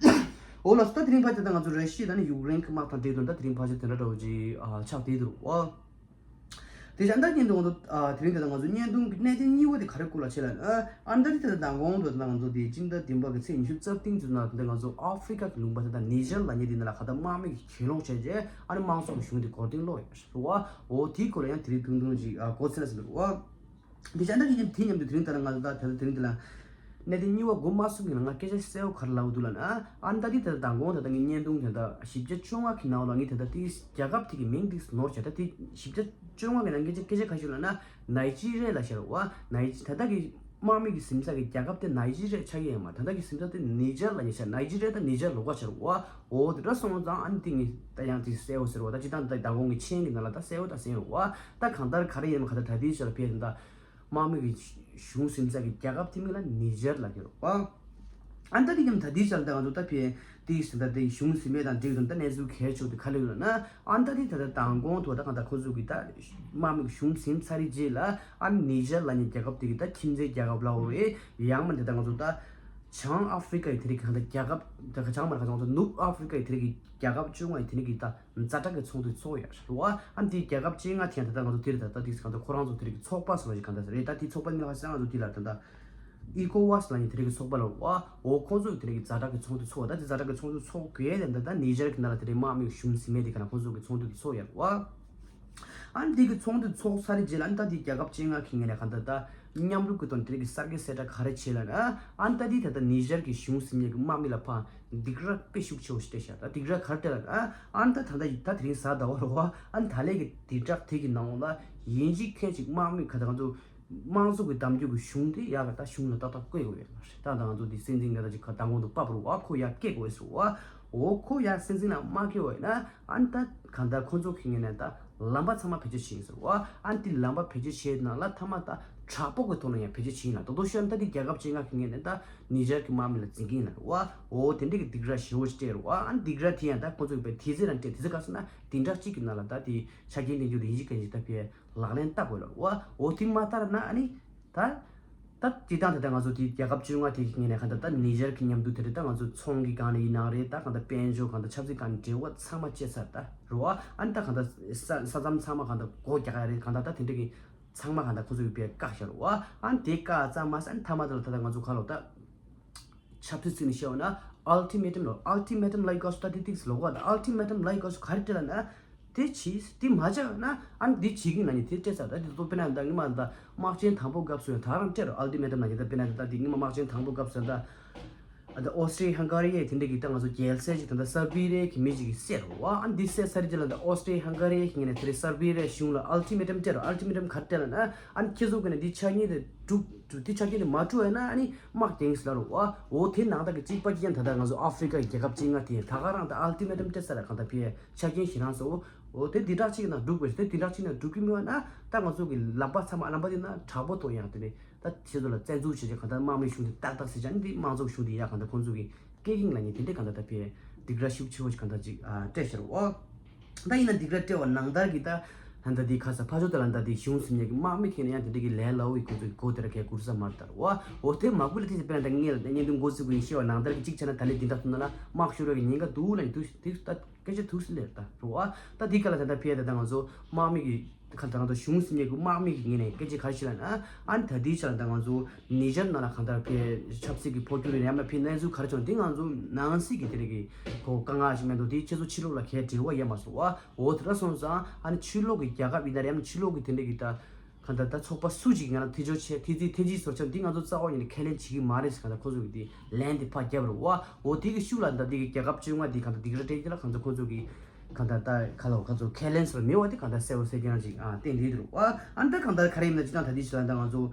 འོ་ལགས་སོ། ད་དེ་རིང་ཕལ་ཆེར་ད་ང་ཚོ་ར་ཤི་ཡ་དང་ནི་ཡུཀ་རེན་གྱི་དམག་དང་འབྲེལ་དོན་ད་དེ་རིང་ཕལ་ཆེར་དེ་འདྲ་འདྲ་བོ་ཅིག་ཨ་ཆགས་བསྡད་འདུག་བ། དེ་བཞིན་ད་ཉིན་དུ་ང་ཚོ་ཨ་དེ་རིང་དེ་ད་ང་ཚོ་བརྙན་ཐུང་གི་གནད་དོན་གཉིས་པ་དེ་ག་རེ་སྐོར་ལ་བྱས་ལ་ཨ་ཨ་ནི་ད་དེ་ད་མདང་དགོང་དུ་ད་ང་ཚོ་དེ་སྤྱི་ཟླ་བདུན་པ་གི་ཚེས་ཉི་ཤུ་རྩ་བདུན་ཚོ་ན་དེ་ང་ཚོ་ཨ་ཧྥི་རི་ཀ་གི་ལུང་པ་དེ་ད་ནི་ཇར་ལབ་མཁན་དེ་ནང་ལ་ག་ད་དམག་མི་གི་གྱེན་ལོག་བྱས་རྗེས་ཨ་ནི་དམངས་གཙོ་གི་གཞུང་དེ་མགོ་རྟིང་སློག་ཡོད་རེད་བ། འོ་དེའི་སྐོར་ལ་ཡང་དེ་རིང་ཐུང་ཐུང་ཅིག་ཨ་གོ་ཚེ་ལ་ཟེར་འདུག་བ། དེ་བཞིན་ད་དེ་མཉམ་དེ་མཉམ་དུ་དེ་རིང་ད་ལ་ང་ཚོ་ད་ད་དེ་རིང་དེ་ལ་གནད་དོན་གཉིས་པ་འགོ་མ་ཚུགས་ཀྱི་ལ་ང་སྐད་ཆ་གསལ་བོ་ག་རེ་ལབ་འདུག་ལབ་ན། ཨ་ནི་ད་དེ་ད་ལྟ་མདང་དགོང་ད་ལྟ་ངའི་བརྙན་ཐུང་དེ་ད་བཞི་བརྒྱ་བཅོ་ལྔ་གི་ནང་ལ་ངས་ད་ལྟ་དེའི་རྒྱལ་ཁབ་དེ་གི་མིང་དེ་ནོར་བྱས། ད་དེ་བཞི་བརྒྱ་བཅོ་ལྔ་གི་ནང་སྐད་ཆ་སྐད་ཆ་ག་ཞིག་ལབ་ན་ནའི་ཇི་རི་ཡ་ལབ་བྱས་རེད་བ། ནའི་ཇི་ད་ལྟ་གི་དམག་མི་གི་ཟིན་ས་གི་རྒྱལ་ཁབ་དེ་ནའི་ཇི་རི་ཡ་ཆགས་ཀྱི་ཡོད་མ། ད་ལྟ་གི་ཟིན་ས་དེ་ནི་ཇར་ལབ་མཁན་ཆགས། ནའི་ཇི་རི་ཡ་དང་ནི་ཇར་ལོགས་ཀ་ཆགས་རེད་བ། འོ་དེ་འདྲ་སོང་ཙང་ཨ་ནི་དེ་ངས་ད་ཡང་དེ་གསལ་བོ་ཟེར་བ། ད་སྤྱིར་བཏང་ད་མདང་དགོང་གི་མཆན་གྱི་ནང་ལ་ད་གསལ་བོ་ད་གསལ་ཡོད་རེད་བ། ད་གང་ལྟར་ག་རེ་ཡིན་མ་ག་ད་ད་དེའི་ཆ་ལ་ཕེབས་ད། དམག་མི་གི་གཞུང་ཟིན་ས་གི་རྒྱལ་ཁབ་དེ་མིང་ལ་ནི་ཇར་ལབ་ཀྱི་རེད་བ། ཨ་ནི་ད་དེ་ཀྱང་ད་དེའི་ཆ་ལ་ད་ང་ཚོ་ད་ཕེ་དེའི་ཟིན་ད་དེ་གཞུང་ཟིན་མེད་དང་འབྲེལ་ཡོད་ད་གནས་ཚུལ་གལ་ཆེ་བ་དེ་ག་རེ་ཡོད་ལབ་ན། ཨ་ནི་ད་དེ་ད་ད་མདང་དགོང་དུ་ད་གང་ལྟར་ཁོ་ཚོ་གི་ད་དམག་མི་གི་གཞུང་ཟིན་ཚར་རེད་རྗེས་ལ་ཨ་ནི་ནི་ཇར་ལབ་མཁན་རྒྱལ་ཁབ་དེ་གི་ད་ཁྱིམ་མཚེས་རྒྱལ་ཁབ་ལབ་དགོས་རེད། ཡང་མིན་ད་ད་ང་ཚོ་ད་བྱང་ཨ་ཧྥི་རི་ཀ་ཡི་དེ་རིགས་གང་ལྟར་རྒྱལ་ཁབ་ད་ག་བྱང་མ་རེད། ག་ཚོད་ང་ཚོ་ནུབ་ཨ་ཧྥི་རི་ཀ་ཡི་དེ་རིགས་ཀྱི་རྒྱལ་ཁབ་བཅོ་ལྔ་ཡི་དེ་རིགས་ཀྱི་ད་ཛ་དྲག་གི་ཚོགས་འདུ་ཚོགས་ཡོད་རེད་བ། ཨ་འདིའི་རྒྱལ་ཁབ་བཅོ་ལྔ་དེ་ཡང་ད་ལྟ་ང་ཚོ་དེ་རེད། ད་ལྟ་དེ་གང་ལྟར་ཁོ་རང་ཚོ་དེ་རིགས་ཀྱི་ཚོགས་པ་སོགས་ཀྱི་གང་ལྟར་རེད། ད་དེའི་ཚོགས་པ་ནི་ལ་ཁ་སང་ང་ཚོ་དེ་ལ་ད་ལྟ་ ཨི་ཀོ་ཝཱས་ལབ་མཁན་དེ་རིགས་ཀྱི་ཚོགས་པ་ལ་བ། འོ་ཁོང་ཚོ་དེ་རིགས་ཀྱི་ཛ་དྲག་གི་ཚོགས་འདུ་ཚོགས། ད་དེ་ཛ་དྲག་གི་ཚོགས་འདུ་ཚོགས་དགོས་དེ་འདྲ། ད་ནི་ཇར་གྱི་ནང་ལ་དེ་རིགས་དམག་མི་གཞུང་ཟིན་མེད་དེ་ག་ན་ཁོང་ཚོ་གི་ཚོགས་འདུ་དེ་ཚོགས་ཡོད་རེད་བ། ཨ་ནི་དེ་གི་ཚོགས་འདུ་ཚོགས་ཚར་རྗེས་ལ། ཨ་ནི་ད་དེ་རྒྱལ་ཁབ་བཅོ་ལྔ་གི་ངོས་ནས་གང་ལྟར་ད་མཉམ་རུབ་ཀྱི་ཐོག་ནས་དེ་རིགས་ཀྱི་གསར་འགོད་གསལ་བསྒྲགས་ག་རེ་བྱས་ལབ་ན། ཨ་ནི་ད་དེ་ད་ལྟ་ནི་ཇར་གྱི་གཞུང་ཟིན་མེད་ཀྱི་དམག་མི་ལ་ཕར་སྡིགས་ར་དཔེ་ཤུགས་ཆེ་བོ་ཞིག་སྤྲད་ཤག་ད་སྡིགས་ར་ག་རེ་སྤྲད་ལབ་ན། ཨ་ནི་ད་ད་ལྟ་ད་དེ་རིང་གཟའ་ཟླ་བ་རེད་བ། ཨ་ནི་ད་ལན་གྱི་སྡིགས་ར་དེ་གི་ནང་ལ་ཡིན་གཅིག་མཁན་གཅིག་དམག་མི་ག་ད་ང་ཚོ་དམངས་གཙོ་གི་གདམ་རྒྱུད་ཀྱི་གཞུང་དེ་ཡག་ག་ད་གཞུང་ལ་ཏག་ཏག་བསྐོས་དགོས་ཡོད་མ་རེད། ད་ད་ང་ཚོ་འདི་སྲིད་འཛིན་ག་ད་ཅིག་ག་མདང་དགོང་དུ་པ་བུར་བ་ཁོ་ཡར་སྐད་དགོས་ཟེར་བ། འོ་ཁོ་ཡར་སྲིད་འཛིན་ལ་མ་སྐད་བ་ཡིན་ན། ཨ་ནི་ད་གང་ལྟར་ཁོ་ཚོ་གི་ངོས་ནས་ད་ལམ་པ་ཚང་མ་བེད་སྤྱོད་བྱེད་ཡིན་ཟེར་བ། ཨ་ནི་དེ་ལམ་པ་བེད་སྤྱོད་བྱེད་ནང་ལ་མཐའ་མ་ད་དྲག་པོ་གི་ཐོག་ནས་ཡང་བེད་སྤྱོད་བྱེད་ཡིན་ལ། ད་དུང་ཤོད་ན་ད་འདི་རྒྱལ་ཁབ་བཅོ་ལྔ་གི་ངོས་ནས་ད་ནི་ཇར་གི་དམག་མི་ལ་འཛིན་གི་ཡིན་ལ་བ། འོ་དེ་འདྲ་གི་སྡིགས་ར་ཞེ་བོ་ཞིག་སྤྲད་རེད་བ། ཨ་ནི་སྡིགས་ར་དེ་ཡང་ད་ཁོ་ཚོ་གི་བས་དེ་ཚེ་རང་སྤྲད། དེ་ཚེ་ག་ཟེར་ན་བདུན་ཕྲག་གཅིག་གི་ནང་ལ་ད་དེ་ཆ་རྐྱེན་ལེན་རྒྱུ་དེ་ཡིན་གཅིག་མཁན་གཅིག་ད་ཕེ་ལག་ལེན་བསྟར་དགོས་ལ་བ། འོ་དེ་མ་བསྟར་ན་ཨ་ནི་ད། ད་སྤྱིར་བཏང་ད་ལྟ་ང་ཚོ་དེ་རྒྱལ་ཁབ་བཅོ་ལྔ་དེ་གི་ངོས་ནས་གང་ལྟར་ད་ནི་ཇར་གྱི་མཉམ་དུ་དེ་རེད། ད་ང་ཚོ་ཚོང་གི་སྒང་ནས་ཡིན་ནའང་རེད། ད་གང་ལྟར་དཔལ་འབྱོར་གང་ལྟར་ཆབ་སྲིད་སྒང་ནས་འབྲེལ་བ་ཚང་མ་བཅད་ཚར་ད་རེད་བ། ཨ་ནི་ད་གང་ལྟར་ས་ས་མཚམས་ཚང་མ་གང་ལྟར་སྒོ་རྒྱག་ཡ་རེད། གང་ལྟར་ད་དེ་འདྲ་གི་ཚང་མ་གང་ལྟར་ཁོ་ཚོ་གི་བས་བཀག་བཞག་རེད་བ། ཨ་ནི་དེ་བཀག་ཙམ་མ་ཟད། ཨ་ནི་མཐའ་མ་དེ་ལ་ད་ལྟ་ང་ཚོ་ག་ལོ་ད་ཆབ་སྲིད་ཚིག་ནས་བཤད་བ་ན་ཨལ་ཊི་མེ་ཊམ་ལོ། ཨལ་ཊི་མེ་ཊམ་ལབ་ཡ་ག་སུ་ད་དེ་ཏིག་སི་ལོ་གོ། ཨལ་ཊི་མེ་ཊམ་ལབ་ཡ་ག་སུ་ག་རེ་སྤྲད་ལབ་ན། དེ་བྱིས་དེ་མ་བྱས་ན་ཨ་ནི་འདི་བྱེད་ཀྱི་ན་ནི་དེ་སྤྲད་ཚར། ད་དེ་ཚོ་དཔེར་ན་ད་ངི་མ་ད་དམག་ཆེན་དང་པོ་སྐབས་སུ་ཡང་ད་རང་སྤྲད་རོ། ཨལ་ཊི་མེ་ཊམ་ན་ཡིན་ད། དཔེར་ན་ད་དེ་ངི་མ་དམག་ཆེན་དང་པོ་སྐབས་སུ་ད་ཨ་ད་ཨོ་སི་ཊི་རི་ཡ་ཧང་ག་རི་ཡས་དེ་འདྲ་གི་ད་ང་ཚོ་རྒྱལ་སྲས་ཅིག་ད་ད་སར་བི་རི་ཡ་གི་མི་ཅིག་གིས་བསད་རོ་བ། ཨ་ནི་འདི་བསད་ཚར་རྗེས་ལ་ད་ཨོ་སི་ཊི་རི་ཡ་ཧང་ག་རི་ཡས་ཀྱི་ངོས་ནས་དེ་རེད། སར་བི་རི་ཡ་གཞུང་ལ་ཨལ་ཊི་མེ་ཊམ་སྤྲད་རོ། ཨལ་ཊི་མེ་ཊམ་ག་རེ་སྤྲད་ལབ་ན། ཨ་ནི་ཁྱེད་ཚོ་གི་ནས་འདི་ཆ་རྐྱེན་དེ་སྒྲུབ་འདི་ཆ་རྐྱེན་དེ་མ་སྒྲུབ་ཡ་ན་ཨ་ནི་དམག་འཐེན་ཟེར་རོ་བ། འོ་དེ་ནང་ད་གི་གཅིག་པ་གཅིག་ཡང་ད་ད་ང་ཚོ་ཨ་ཧྥི་རི་ཀ་གི་རྒྱལ་ཁབ་བཅོ་ལྔ་དེ་ད་ག་རང་ད་ཨལ་ཊི་མེ་ཊམ་སྤྲད་ཚར་ར། གང་ལྟར་ཕི་ཆ་རྐྱེན་ཞེ་དྲག་སོ། འོ་དེ་འདི་དྲག་ཅིག་ན་སྒྲུབ་དགོས། དེ་འདི་དྲག་ཅིག་ན་སྒྲུབ་ཀྱི་མེད་པ་ན་ད་ང་ཚོ་གི་ལམ་པ་ཚང་མ་ལམ་པ་དེ་ན་དྲག་པོ་ཐོག་ཡང་དེ་ནས་ད་ཁྱེད་ཚོ་ལ་བཙན་འཛུལ་བྱས་ཀྱི་གང་ལྟར་དམག་མི་གཞུང་དེ་ཏག་ཏག་ཟེར་ཅང་འདི་དམངས་གཙོ་གཞུང་དེ་ཡ་གང་ལྟར་ཁོང་ཚོ་གི་ཀེ་ཀིང་ལ་ཉེ་དེ་འདྲས་གང་ལྟར་ད་ཕི་སྡིགས་ར་ཤུགས་ཆེ་བོ་ཞིག་གང་ལྟར་ཅིག་ཨ་སྤྲད་ཤར་བ། ད་ཡིན་ན་སྡིགས་ར་སྤྲད་པ་ནང་ལྟར་གྱི་ད་ཧན་ད་དེ་ཁ་ས་ཕ་ཇོ་ད་ལ་ད་དེ་གཞུང་སྲིད་ཉེ་གི་དམག་མི་ཁེ་ན་ཡང་དེ་འདྲས་ཀྱི་ལས་སླ་བོ་ཡི་ཁོ་ཚོ་གི་གོ་དེ་ར་ཁའི་གུར་ས་མར་དར་བ། འོ་དེ་མ་གུ་ལ་དེ་དཔེར་ན་ད་ངས་ལ་ད་ཉེ་དུ་འགོ་ཚུགས་གི་ཡིན་ཤེས་བ། ནང་ལྟར་གྱི་གཅིག་ཆ་ན་ད་ལས་འདི་འདྲ་ཐུབ་ན་ལ་དམག་ཤོར་བའི་ཉེན་ཁ་འདུག་ལ་ནི་དུ་དེ་ད་སྐད་ཆ་ཐུག་སྲིད་ལེར་ད་རུ་བ། ད་དེ་ག་ལ་ད་ད་ཕི་ཡ་ད་ད་ང་ཚོ་དམག་མི་གི་ཁ་ད་ང་ཚོ་གཞུང་སྲིད་ཉེ་གི་དམག་མི་གི་ངེས་ནས་སྐད་ཆ་ག་རེ་ཞིག་ལ་ན། ཨ་ནི་ད་དེ་ཆ་ལ་ད་ང་ཚོ་ནི་ཇར་ནང་ལ་གང་ལྟར་ཕི་ཆབ་སྲིད་ཀྱི་འཕོ་འགྱུར་རེད་ཡང་ན་ཕི་གནས་ཚུལ་ག་རེ་བྱུང་དེ་ང་ཚོ་ནང་སྲིད་ཀྱི་དེ་རིགས་ཀྱི་གོ་དཀའ་ངལ་ཞིག་མེད་འདུག་དེ་ཁྱེད་ཚོ་ཕྱི་ལོགས་ལ་གའི་འབྲེལ་བ་ཡོད་མ་སོང་བ། འོ་དེ་འདྲ་སོང་ཙང་ཨ་ནི་ཕྱི་ལོགས་ཀྱི་རྒྱལ་ཁབ་ཡིན་ན་རེད་ཡང་ན་ཕྱི་ལོགས་ཀྱི་དེ་འདྲ་གི་ད་གང་ལྟར་ད་ཚོགས་པ་སུ་ཞིག་ང་ལ་ཐེ་ཇོ་ཆེ་ཐེ་ཙི་ཐེ་ཇི་སོར་ཆང་འདི་ང་ཚོ་རྩ་བ་ཉིད་ནས་ཁས་ལེན་བྱེད་ཀྱི་མ་རེད་ཟེར་གང་ལྟར་ཁོ་ཚོ་གི་དེ་ལན་དེ་ཕར་བརྒྱབ་རེད་བ། འོ་དེ་གི་ཤུགས་ལ་ད་དེ་གི་རྒྱལ་ཁབ་བཅོ་ལྔ་དེ་གང་ལྟར་སྡིགས་ར་སྤྲད་ཀྱི་ལ་གང་ལྟར་ཁོ་ཚོ་གི་གང་ལྟར་ད་ག་ལ་གང་ཚོ་ཁས་ལེན་སོར་མེད་བ་དེ་གང་ལྟར་གསལ་བོ་གསལ་རྐྱང་ཅིག་ཨ་བསྟན་དེ་རེད་བ། ཨ་ནི་ད་གང་ལྟར་ག་རེ་ཡིན་ན་ཅི་ད་ད་དེ་ཤུགས་ལ་ད་ང་ཚོ།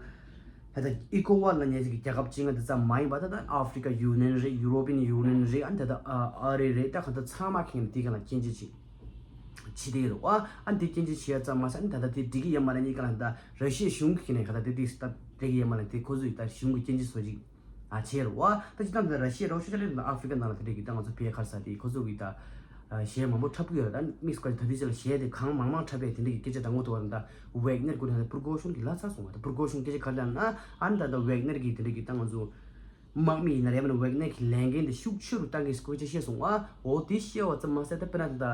ད་ལྟ་ཨི་ཀོ་ཝཱ་ལབ་མཁན་ཞིག་གི་རྒྱལ་ཁབ་བཅོ་ལྔ་དེ་ཙམ་མ་ཡིན་པ་ད་ལྟ་ཨ་ཧྥི་རི་ཀ་ཡུ་ནན་རེད། ཡུ་རོ་པི་ཡན་ཡུ་ནན་རེད། ཨ་ནི་ད་ལྟ་ཨ་ཨ་རི་རེད། ད་གང་ལྟར་ཚང་མ་མཁན་དེ་ག་ལ་སྐྱོན་བརྗོད་ཅིག་བྱེད་དེ་ཡོད་རེད་བ། ཨ་ནི་དེ་སྐྱོན་བརྗོད་བྱེད་ཡ་ཙམ་མ་ཟད་ཨ་ནི་ད་ལྟ་དེ་འགྲིག་གི་ཡོད་མ་རེད། གཉིས་ཀ་ལ་ད་ར་ཤི་ཡའི་གཞུང་གི་ནས་ག་ད་དེ་དེ་ད་འགྲིག་གི་ཡོད་མ་རེད། དེ་ཁོ་ཚོ་ཡི་ད་གཞུང་གི་སྐྱོན་བརྗོད་བཟོ་ཅིག་ཨ་བྱས་རེད་བ། ད་ཅི་ད་ད་ར་ཤི་ཡ་རོགས་ཤོག་ཅ་ལེ་ད་ཨ་ཧྥི་རི་ཀ་ནང་ལ་དེ་འགྲིག་གི་ད་ང་ཚོ་ཕེ་ཁར་ས་དེ་ཁོ་ཚོ་གི་ད། གཞས་མང་པོ་འཁྲབ་ཀྱི་ཡོད་རེད། ད་དམིགས་བཀར་ད་ལྟའི་ཆ་ལ་གཞས་དེ་གང་མང་མང་འཁྲབ་པའི་དེ་འདྲ་གི་སྐད་ཆ་དང་པོ་དེ་བར་ད་ཝེག་ནེར་གུ་ད་པུར་གོ་ཤོན་གྱི་ལྷ་ཚར་སོང་བ། ད་པུར་གོ་ཤོན་སྐད་ཆ་ག་རེ་ལབ་ན་ཨ་ནི་ད་ད་ཝེག་ནེར་གྱི་དེ་འདྲ་གི་ད་ང་ཚོ་དམག་མི་ཡིན་ན་རེད་མ་ན་ཝེག་ནེར་གྱི་ལས་འགན་དེ་ཤུགས་ཆེ་རུ་བཏང་གི་སྐད་ཆ་བཤད་སོང་བ། འོ་དེ་བཤད་བ་ཙམ་མ་ཟད་ད་དཔེར་ན་ད་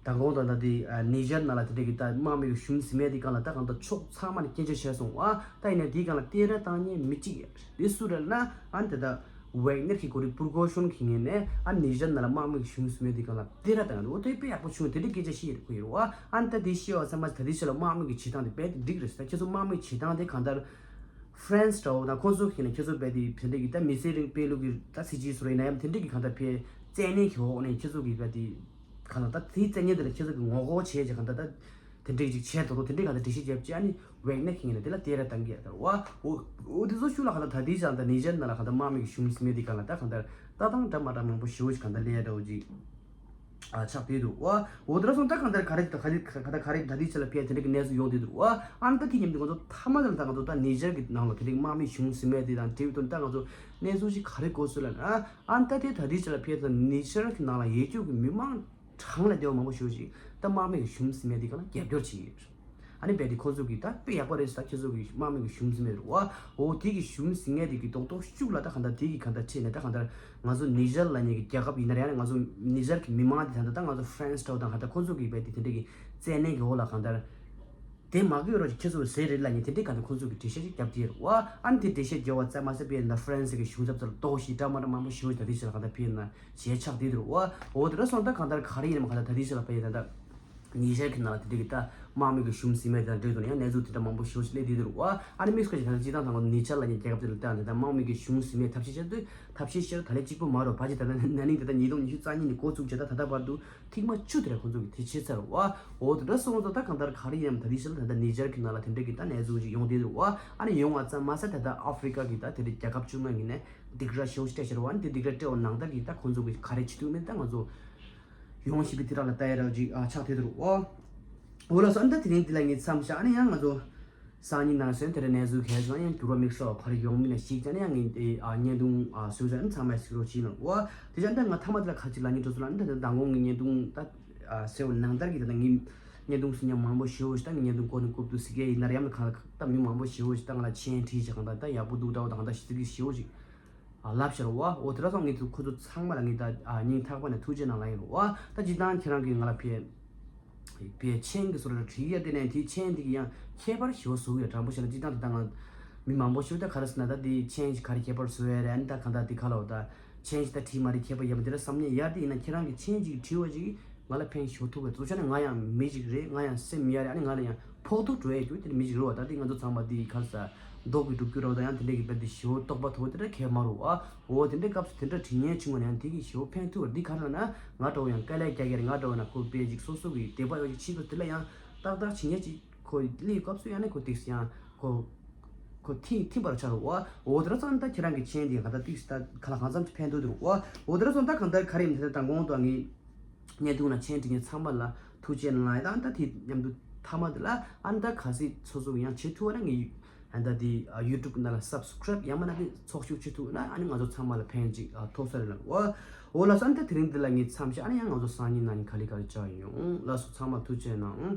ད་དགོང་ད་ད་དེ་ནི་ཇར་ནང་ལ་དེ་འདྲ་གི་ད་དམག་མི་གི་ཞུམ་ཟིན་མེད་དེ་གང་ལ་ད་གང་ད་ཕྱོགས་ཚང་མ་ནས་སྐད་ཆ་བཤད་སོང་བ། ད་ཡིན་ན་དེའི་སྒང་ལ་བསྟན་ར་བཏང་མཁན་མི་གཅིག་ཡོད་རེད། དེ་སུ་རེད་ལབ་ན་ཨ་ནི་ད་ད། ཝེག་ནེར་གྱི་གོ་རི་པུར་གོ་ཤོན་གྱི་ངོས་ནས་ཨ་ནི་ཇར་ནང་ལ་དམག་མི་གི་གཞུང་སྲིད་མོལ་དེ་གང་ལ་དེ་ར་དང་འོ་དེ་དཔེ་ཡག་པོ་བྱུང་། དེ་འདྲའི་སྐད་ཆ་བཤད་ཡོད་ཁོ་ཡོད་རེད་བ། ཨ་ནི་ད་དེ་བཤད་བ་ཚང་མ་ད་དེ་ཆ་ལ་དམག་མི་གི་བྱེད་སྟངས་དེ་རྦད་དེ་འགྲིག་རེད་ཟེར། ཁྱེད་ཚོ་དམག་མི་བྱེད་སྟངས་དེ་གང་ལྟར་ཧྥ་རན་སི་འདྲ་བོ་དང་ཁོང་ཚོ་གི་ནས་ཁྱེད་ཚོ་རྦད་དེ་དེ་འདྲའི་གི་ད་མི་ཚེ་རིང་དཔལ་ལུགས་གི་ད་སྲིད་ཇུས་སུ་རེད་ན་ཡང་དེ་འདྲའི་གི་གང་ལྟར་ཕའི་བཙན་གནོན་གྱི་འོག་ནས་ཁྱེད་ཚོ་གི་རྦད་དེ་གང་ལྟར་ད་དེའི་བཙན་གནོན་དེ་ལ་ཁྱེད་ཚོ་གི་ངོ་རྒོལ་བྱས་བྱས་གང་ལྟར་ད། དེ་འདྲས་ཅིག་བྱས་དོ་རུ་དེ་འདྲས་གང་ལྟར་འགྲེལ་བཤད་བརྒྱབ་ཅིག་ཨ་ནི་ཝེག་ནེར་གྱི་ངོས་ནས་དེ་ལ་དེ་ར་བཏང་གི་ཡ་ད་རུ་བ། འོ་འོ་དེ་ཚོ་ཤུགས་ལ་གང་ལྟར་ད་དེའི་ཆ་ད་ནི་ཇར་ནང་ལ་གང་ལྟར་དམག་མི་གི་གཞུང་སྲིད་མོལ་དེ་གང་ལ་ད་གང་ལྟར་ལྟ་སྟངས་འདྲ་མ་འདྲ་མང་པོ་ཞེ་བོ་ཞིག་གང་ལྟར་ལས་འདྲ་བོ་ཅིག་ཨ་ཆགས་བསྡད་འདུག་བ། འོ་དེ་ར་སོང་ད་གང་ལྟར་ག་རེ་ད་ག་རེ་ག་ད་ག་རེ་ད་དེའི་ཆ་ལ་ཕེ་དེ་འདྲས་ཀྱི་གནས་ཚུལ་ཡོང་བསྡད་འདུག་བ། ཨ་ནི་ད་དེ་མཉམ་དུ་ང་ཚོ་མཐའ་མ་དེ་ལ་ད་ང་ཚོ་ད་ནི་ཇར་གི་ནང་ལ་དེ་འདྲས་དམག་མི་གཞུང་སྲིད་མོལ་དེ་དང་འབྲེལ་བའི་དོན་ད་ང་ཚོ་གནས་ཚུལ་ཞིག་ག་རེ་གོ་སོང་ལབ་ན། ཨ་ནི་ད་དེ་ད་དེའི་ཆ་ལ་ཕེ་ད་ནི་ཇར་གི་ནང་ལ་ཡོད་རྒྱུ་གི་མི་མང་གྲངས་ལས་བདེ་བ་མང་པོ་ཞེ་པོ་ཅིག་ད་དམག་མི་གི་གཞུང་སྲིད་མོལ་དེ་གང་ལ་རྒྱབ་སྐྱོར་བྱེད་ཀྱི་ཡོད། ཨ་ནི་རྦད་དེ་ཁོ་ཚོ་གི་ད་དཔེ་ཡག་པོ་རེད་ཟེར། ད་ཁྱེད་ཚོ་གི་དམག་མི་གི་གཞུང་སྲིད་མོལ་རེད་བ། འོ་དེ་གི་གཞུང་སྲིད་མོལ་དེ་གི་རྡོག་རྡོག་ཤུགས་ལ་ད་གང་ལྟར་དེ་གི་གང་ལྟར་ཁྲིད་ནས་ད་གང་ལྟར་ང་ཚོ་ནི་ཇར་ལབ་མཁན་གི་རྒྱལ་ཁབ་ཡིན་ན་རེད། ཨ་ནི་ང་ཚོ་ནི་ཇར་གི་མི་མང་དེ་ད་ད་ད་ང་ཚོ་ཧྥ་རན་སི་འདྲ་བོ་དང་གང་ལྟར་ཁོ་ཚོ་གི་རྦད་དེ་དེ་འདྲ་གི་བཙན་གནོན་གི་འོག་ལ་གང་ལྟར། དེ་མ་དགོས་རོགས་ཁྱེད་ཚོ་ཟེར་རེད་ལ་ཉེ་དེ་འདྲའི་ག་ནས་ཁོང་ཚོ་གི་འགྲེལ་བཤད་ཅིག་རྒྱབ་དེ་རུ་བ། ཨ་ནི་དེ་འགྲེལ་བཤད་རྒྱབ་པ་ཙམ་མ་ཟད་པའི་ན་ཧྥ་རན་སི་གི་གཞུང་ཚབ་ཚོར་ལྟོགས་ཤིག་འདྲ་མ་འདྲ་མང་པོ་ཞེ་པོ་ཞིག་ད་དེ་ཞིག་ལ་ག་ད་ཕེབས་ན་ཞེ་ཆགས་དེ་རུ་བ། འོ་དེ་འདྲ་སོང་ད་གང་ལྟར་ག་རེ་ཡིན་ནམ་ག་ད་ད་དེ་ཞིག་ལ་ཕེབས་ད་ད་ཉེ་ཆར་གི་ནང་ལ་དེ་འདྲ་གི་ད་དམག་མི་གི་གཞུང་ཟིན་མེད་དང་འབྲེལ་དུ་ཡང་གནས་ཚུལ་དེ་འདྲ་མང་པོ་ཞེ་པོ་ཞིག་སླེབས་དེ་རུ་བ། ཨ་ནི་དམིགས་བཀར་ཞིག་ད་ད་སྤྱི་བཏང་ད་ཁོང་ཉེ་ཆར་ལ་ཉེ་རྒྱལ་ཁབ་དེ་ལ་ད་ད་དམག་མི་གི་གཞུང་ཟིན་མེད་ཐབས་ཤེས་བྱ་དུས་ཐབས་ཤེས་བྱ་ད་ལས་གཅིག་པོ་མ་རོ་བ་ཅི་ད་ད་ན་ནིང་ད་ད་ཉིས་སྟོང་ཉི་ཤུ་རྩ་གཉིས་ནས་འགོ་བཙུགས་བྱས་ད་ད་ལྟ་བར་དུ། ཐིག་མ་བཅུ་དེ་ར་ཁོང་ཚོ་གི་དེ་བྱས་ཚར་བ། འོ་དེ་འདྲ་སོང་ཙང་ད་གང་ལྟར་ག་རེ་ཡིན་ད་དེ་ཞིག་ལ་ད་ལྟ་ནི་ཇར་གི་ནང་ལ་དེ་འདྲ་གི་ད་གནས་ཚུལ་ཅིག་ཡོང་བསྡད་འདུག་བ། ཨ་ནི་ཡོང་བ་ཙམ་མ་ཟད་ད་ལྟ་ཨ་ཧྥི་རི་ཀ་གི་ད་དེ་འདྲ་རྒྱལ་ཁབ་བཅོ་ལྔ་གི་ནས་སྡིགས་ར་ཞེ་པོ་ཞིག་སྤྲད་ཤར་བ། ཨ་ནི་དེ་སྡིགས་ར་སྤྲད་པ་ནང་ལྟར་གི་ད་ཁོང་ཚོ་གི་ག་རེ་བྱེད་ཐུབ་མིན་ད་ང་ཚོ་ཡོང་ཞིབ་པའི་དེ་ར་ལ་ལྟ་ཡ་ར་ཅིག་ཨ་ཆགས་བསྡད་འདུག་བ། འོ་ལགས་སོ། ཨ་ནི་ད་དེ་རིང་འདི་ལ་ངས་མཚམས་བཞག་ཨ་ནི་ཡང་ང་ཚོ། སང་ཉིན་ནང་སོན་དེ་ར་གནས་ཚུལ་གལ་ཆེ་བ་ཡང་འགྱུར་བ་དམིགས་བསལ་བ་ག་རེ་ཡོང་མིན་ལ་གཞིགས་ཀྱང་ཡང་ངས་ཨ་བརྙན་ཐུང་ཨ་བཟོས་ཚར་ཨ་ནི་ཚང་མས་གཟིགས་རོགས་བྱེད་གནང་། འོ་དེ་ཅང་ད་ང་མཐའ་མ་དེ་ལ་ཁ་ཅིག་ལ་ཉིན་འགྲོ་ཚུལ་ཨ་ནི་ད་ད་མདང་དགོང་གི་བརྙན་ཐུང་ད་ཨ་ཟེར་བ་ནང་ལྟར་གྱི་ད་ད་ངས་བརྙན་ཐུང་གསུང་མཁན་མང་པོ་ཞེ་པོ་ཞིག་ད་ངས་བརྙན་ཐུང་སྐོར་ནས་རྐུབ་ཏུ་གཟིགས་ཀྱི་ཡིན་ན་ར་ཡང་ན་གང་ལ་ད་མི་མང་པོ་ཞེ་པོ་ཞིག་ད་ང་ལ་མཆན་བྲིས་བྱས་གང་ད་ད་ཡག་པོ་འདུག་ད་འོ་ད་གང་ད་ཞིག་གཟིགས་ཀྱི་ཞེ་པོ་ཞིག་ཨ་ལབ་ཤར་བ། འོ་དེ་ར་སོང་ངས་ཁོ་ཚོ་ཚང་མ་ལ་ངས་ད་ཨ་སྙིང་ཐག་པ་ནས་ཐུགས་རྗེ་གནང་ལབ་ཡིན་རོ། ཨ་ད་སྤྱིར་བཏང་ཁྱེད་རང་གིས་ང་ལ་ཕེ་ཕེ་མཆན་གྱི་བཟོ་འདྲ་བྲིས་ཡ་དེ་ནས་དེའི་མཆན་དེ་གི་ཡང་ཁྱད་པར་ཞེ་པོ་བཟོ་གི་ཡོད། དྲང་པོ་བཤད་ན་སྤྱིར་བཏང་དེ་ད་ང་མི་མང་པོ་ཞིག་ད་ག་རེ་ཟེར་ན་ད་དེའི་མཆན་ཞིག་ག་རེ་ཁྱད་པར་བཟོ་ཡ་རེད། ཨ་ནི་ད་གང་ལྟར་དེ་ག་ལ་འོ་ད་མཆན་ཞིག་ད་བྲིས་མ་རེད་ཁྱད་པར་ཡོད་མ་དེ་ར་བསམ་ཉེ་ཡ་དེ་ཡིན་ན་ཁྱེད་རང་གི་མཆན་ཅིག་བྲིས་པ་ཅིག་ང་ལ་ཕན་ཞོ་ཐུབ་པའི་གཙོ་ཆེ་ན་ང་ཡང་མི་ཞིག་རེད། ང་ཡང་སེམས་ཡ་རེད། ཨ་ནི་ང་ལ་ཡང་ཕོག་ཐུག་འགྲོ་ཡས་རྒྱུ་དེ་མི་ཞིག་རེད་བ། ད་དེ་ང་ཚོ་ཚང་མ་དེ་ག་རེ་ཟ་མདོག་གི་སྒྲུབ་རྒྱུ་རེད་བ། ད་ཡང་དེ་འདྲས་ཀྱི་དཔེ་དེ་ཞོ་རྟོག་པ་ཐོག་དེ་འདྲ་གས་མ་རུ་བ། འོ་དེ་འདྲས་སྐབས་སུ་དེ་འདྲ་དྲི་ཉན་བྱུང་བ་ན་ཡང་དེ་གི་ཞོ་ཕན་ཐུབ་བ་འདི་ག་རེ་ལབ་ན་ང་འདྲ་བོ་ཡང་དཀའ་ལས་རྒྱག་གི་རེད། ང་འདྲ་བོ་ན་ཁོ་དཔེ་ཅིག་སོ་སོ་གི་དད་པ་ཡོད་ཅིག་ཕྱིན་ཚོ་དེ་ལ་ཡང་ཏག་ཏག་དྲི་ཉན་ཅིག་ཁོ་སླེབས་སྐབས་སུ་ཡང་ནི་ཁོ་ཏིག་ཡང་ཁོ་ཁོ་ཐིག་ཐིག་པར་ཆགས་རུ་བ། འོ་དེ་འདྲ་ཙང་ད་ཁྱེད་རང་གི་མཆན་དེ་ག་ད་ཏིག་ད་ག་ལ་གང་འཚམ་ཅིག་ཕན་ཐོགས་འདུག་རུ་བ། འོ་དེ་འདྲ་ཙང་ད་གང་ལྟར་ག་རེ་ཡིན་དེ་ད་དང་གོང་དུ་ངས་བརྙན་ཐུང་ལ་མཆན་བྲིས་མཁན་ཚང་མ་ལ་ཐུགས་རྗེ་གནང་ཡ། ད་ཨ་ནི་ད་དེ་མཉམ་དུ་མཐའ་མ་དེ་ལ་ཨ་ནི་ད་གལ་སྲིད་སོ་སོ་གི་ཡང་བྱེད་ཐུབ་པ་ན་ངས་ཨ་ནི་ད་དེ་ཡུ་ཊུབ་ནང་ལ་སབ་སི་ཀ་རེབ་ཡང་མིན་ན་དེ་ཚོགས་ཞུགས་བྱེད་ཐུབ་ན་ཨ་ནི་ང་ཚོ་ཚང་མ་ལ་ཕན་ཅིག་ཐོགས་ས་རེད་ལ། འོ་འོ་ལགས་སོ། ཨ་ནི་ད་དེ་རིང་འདི་ལ་ངས་མཚམས་བཞག་ཨ་ནི་ཡང་ང་ཚོ་སང་ཉིན་གནངས་ཉིན་ག་ལེ་ག་ལེ་བཅར་ཡོང་། ལགས་སོ། ཚང་མ་ཐུགས་རྗེ་གནང་།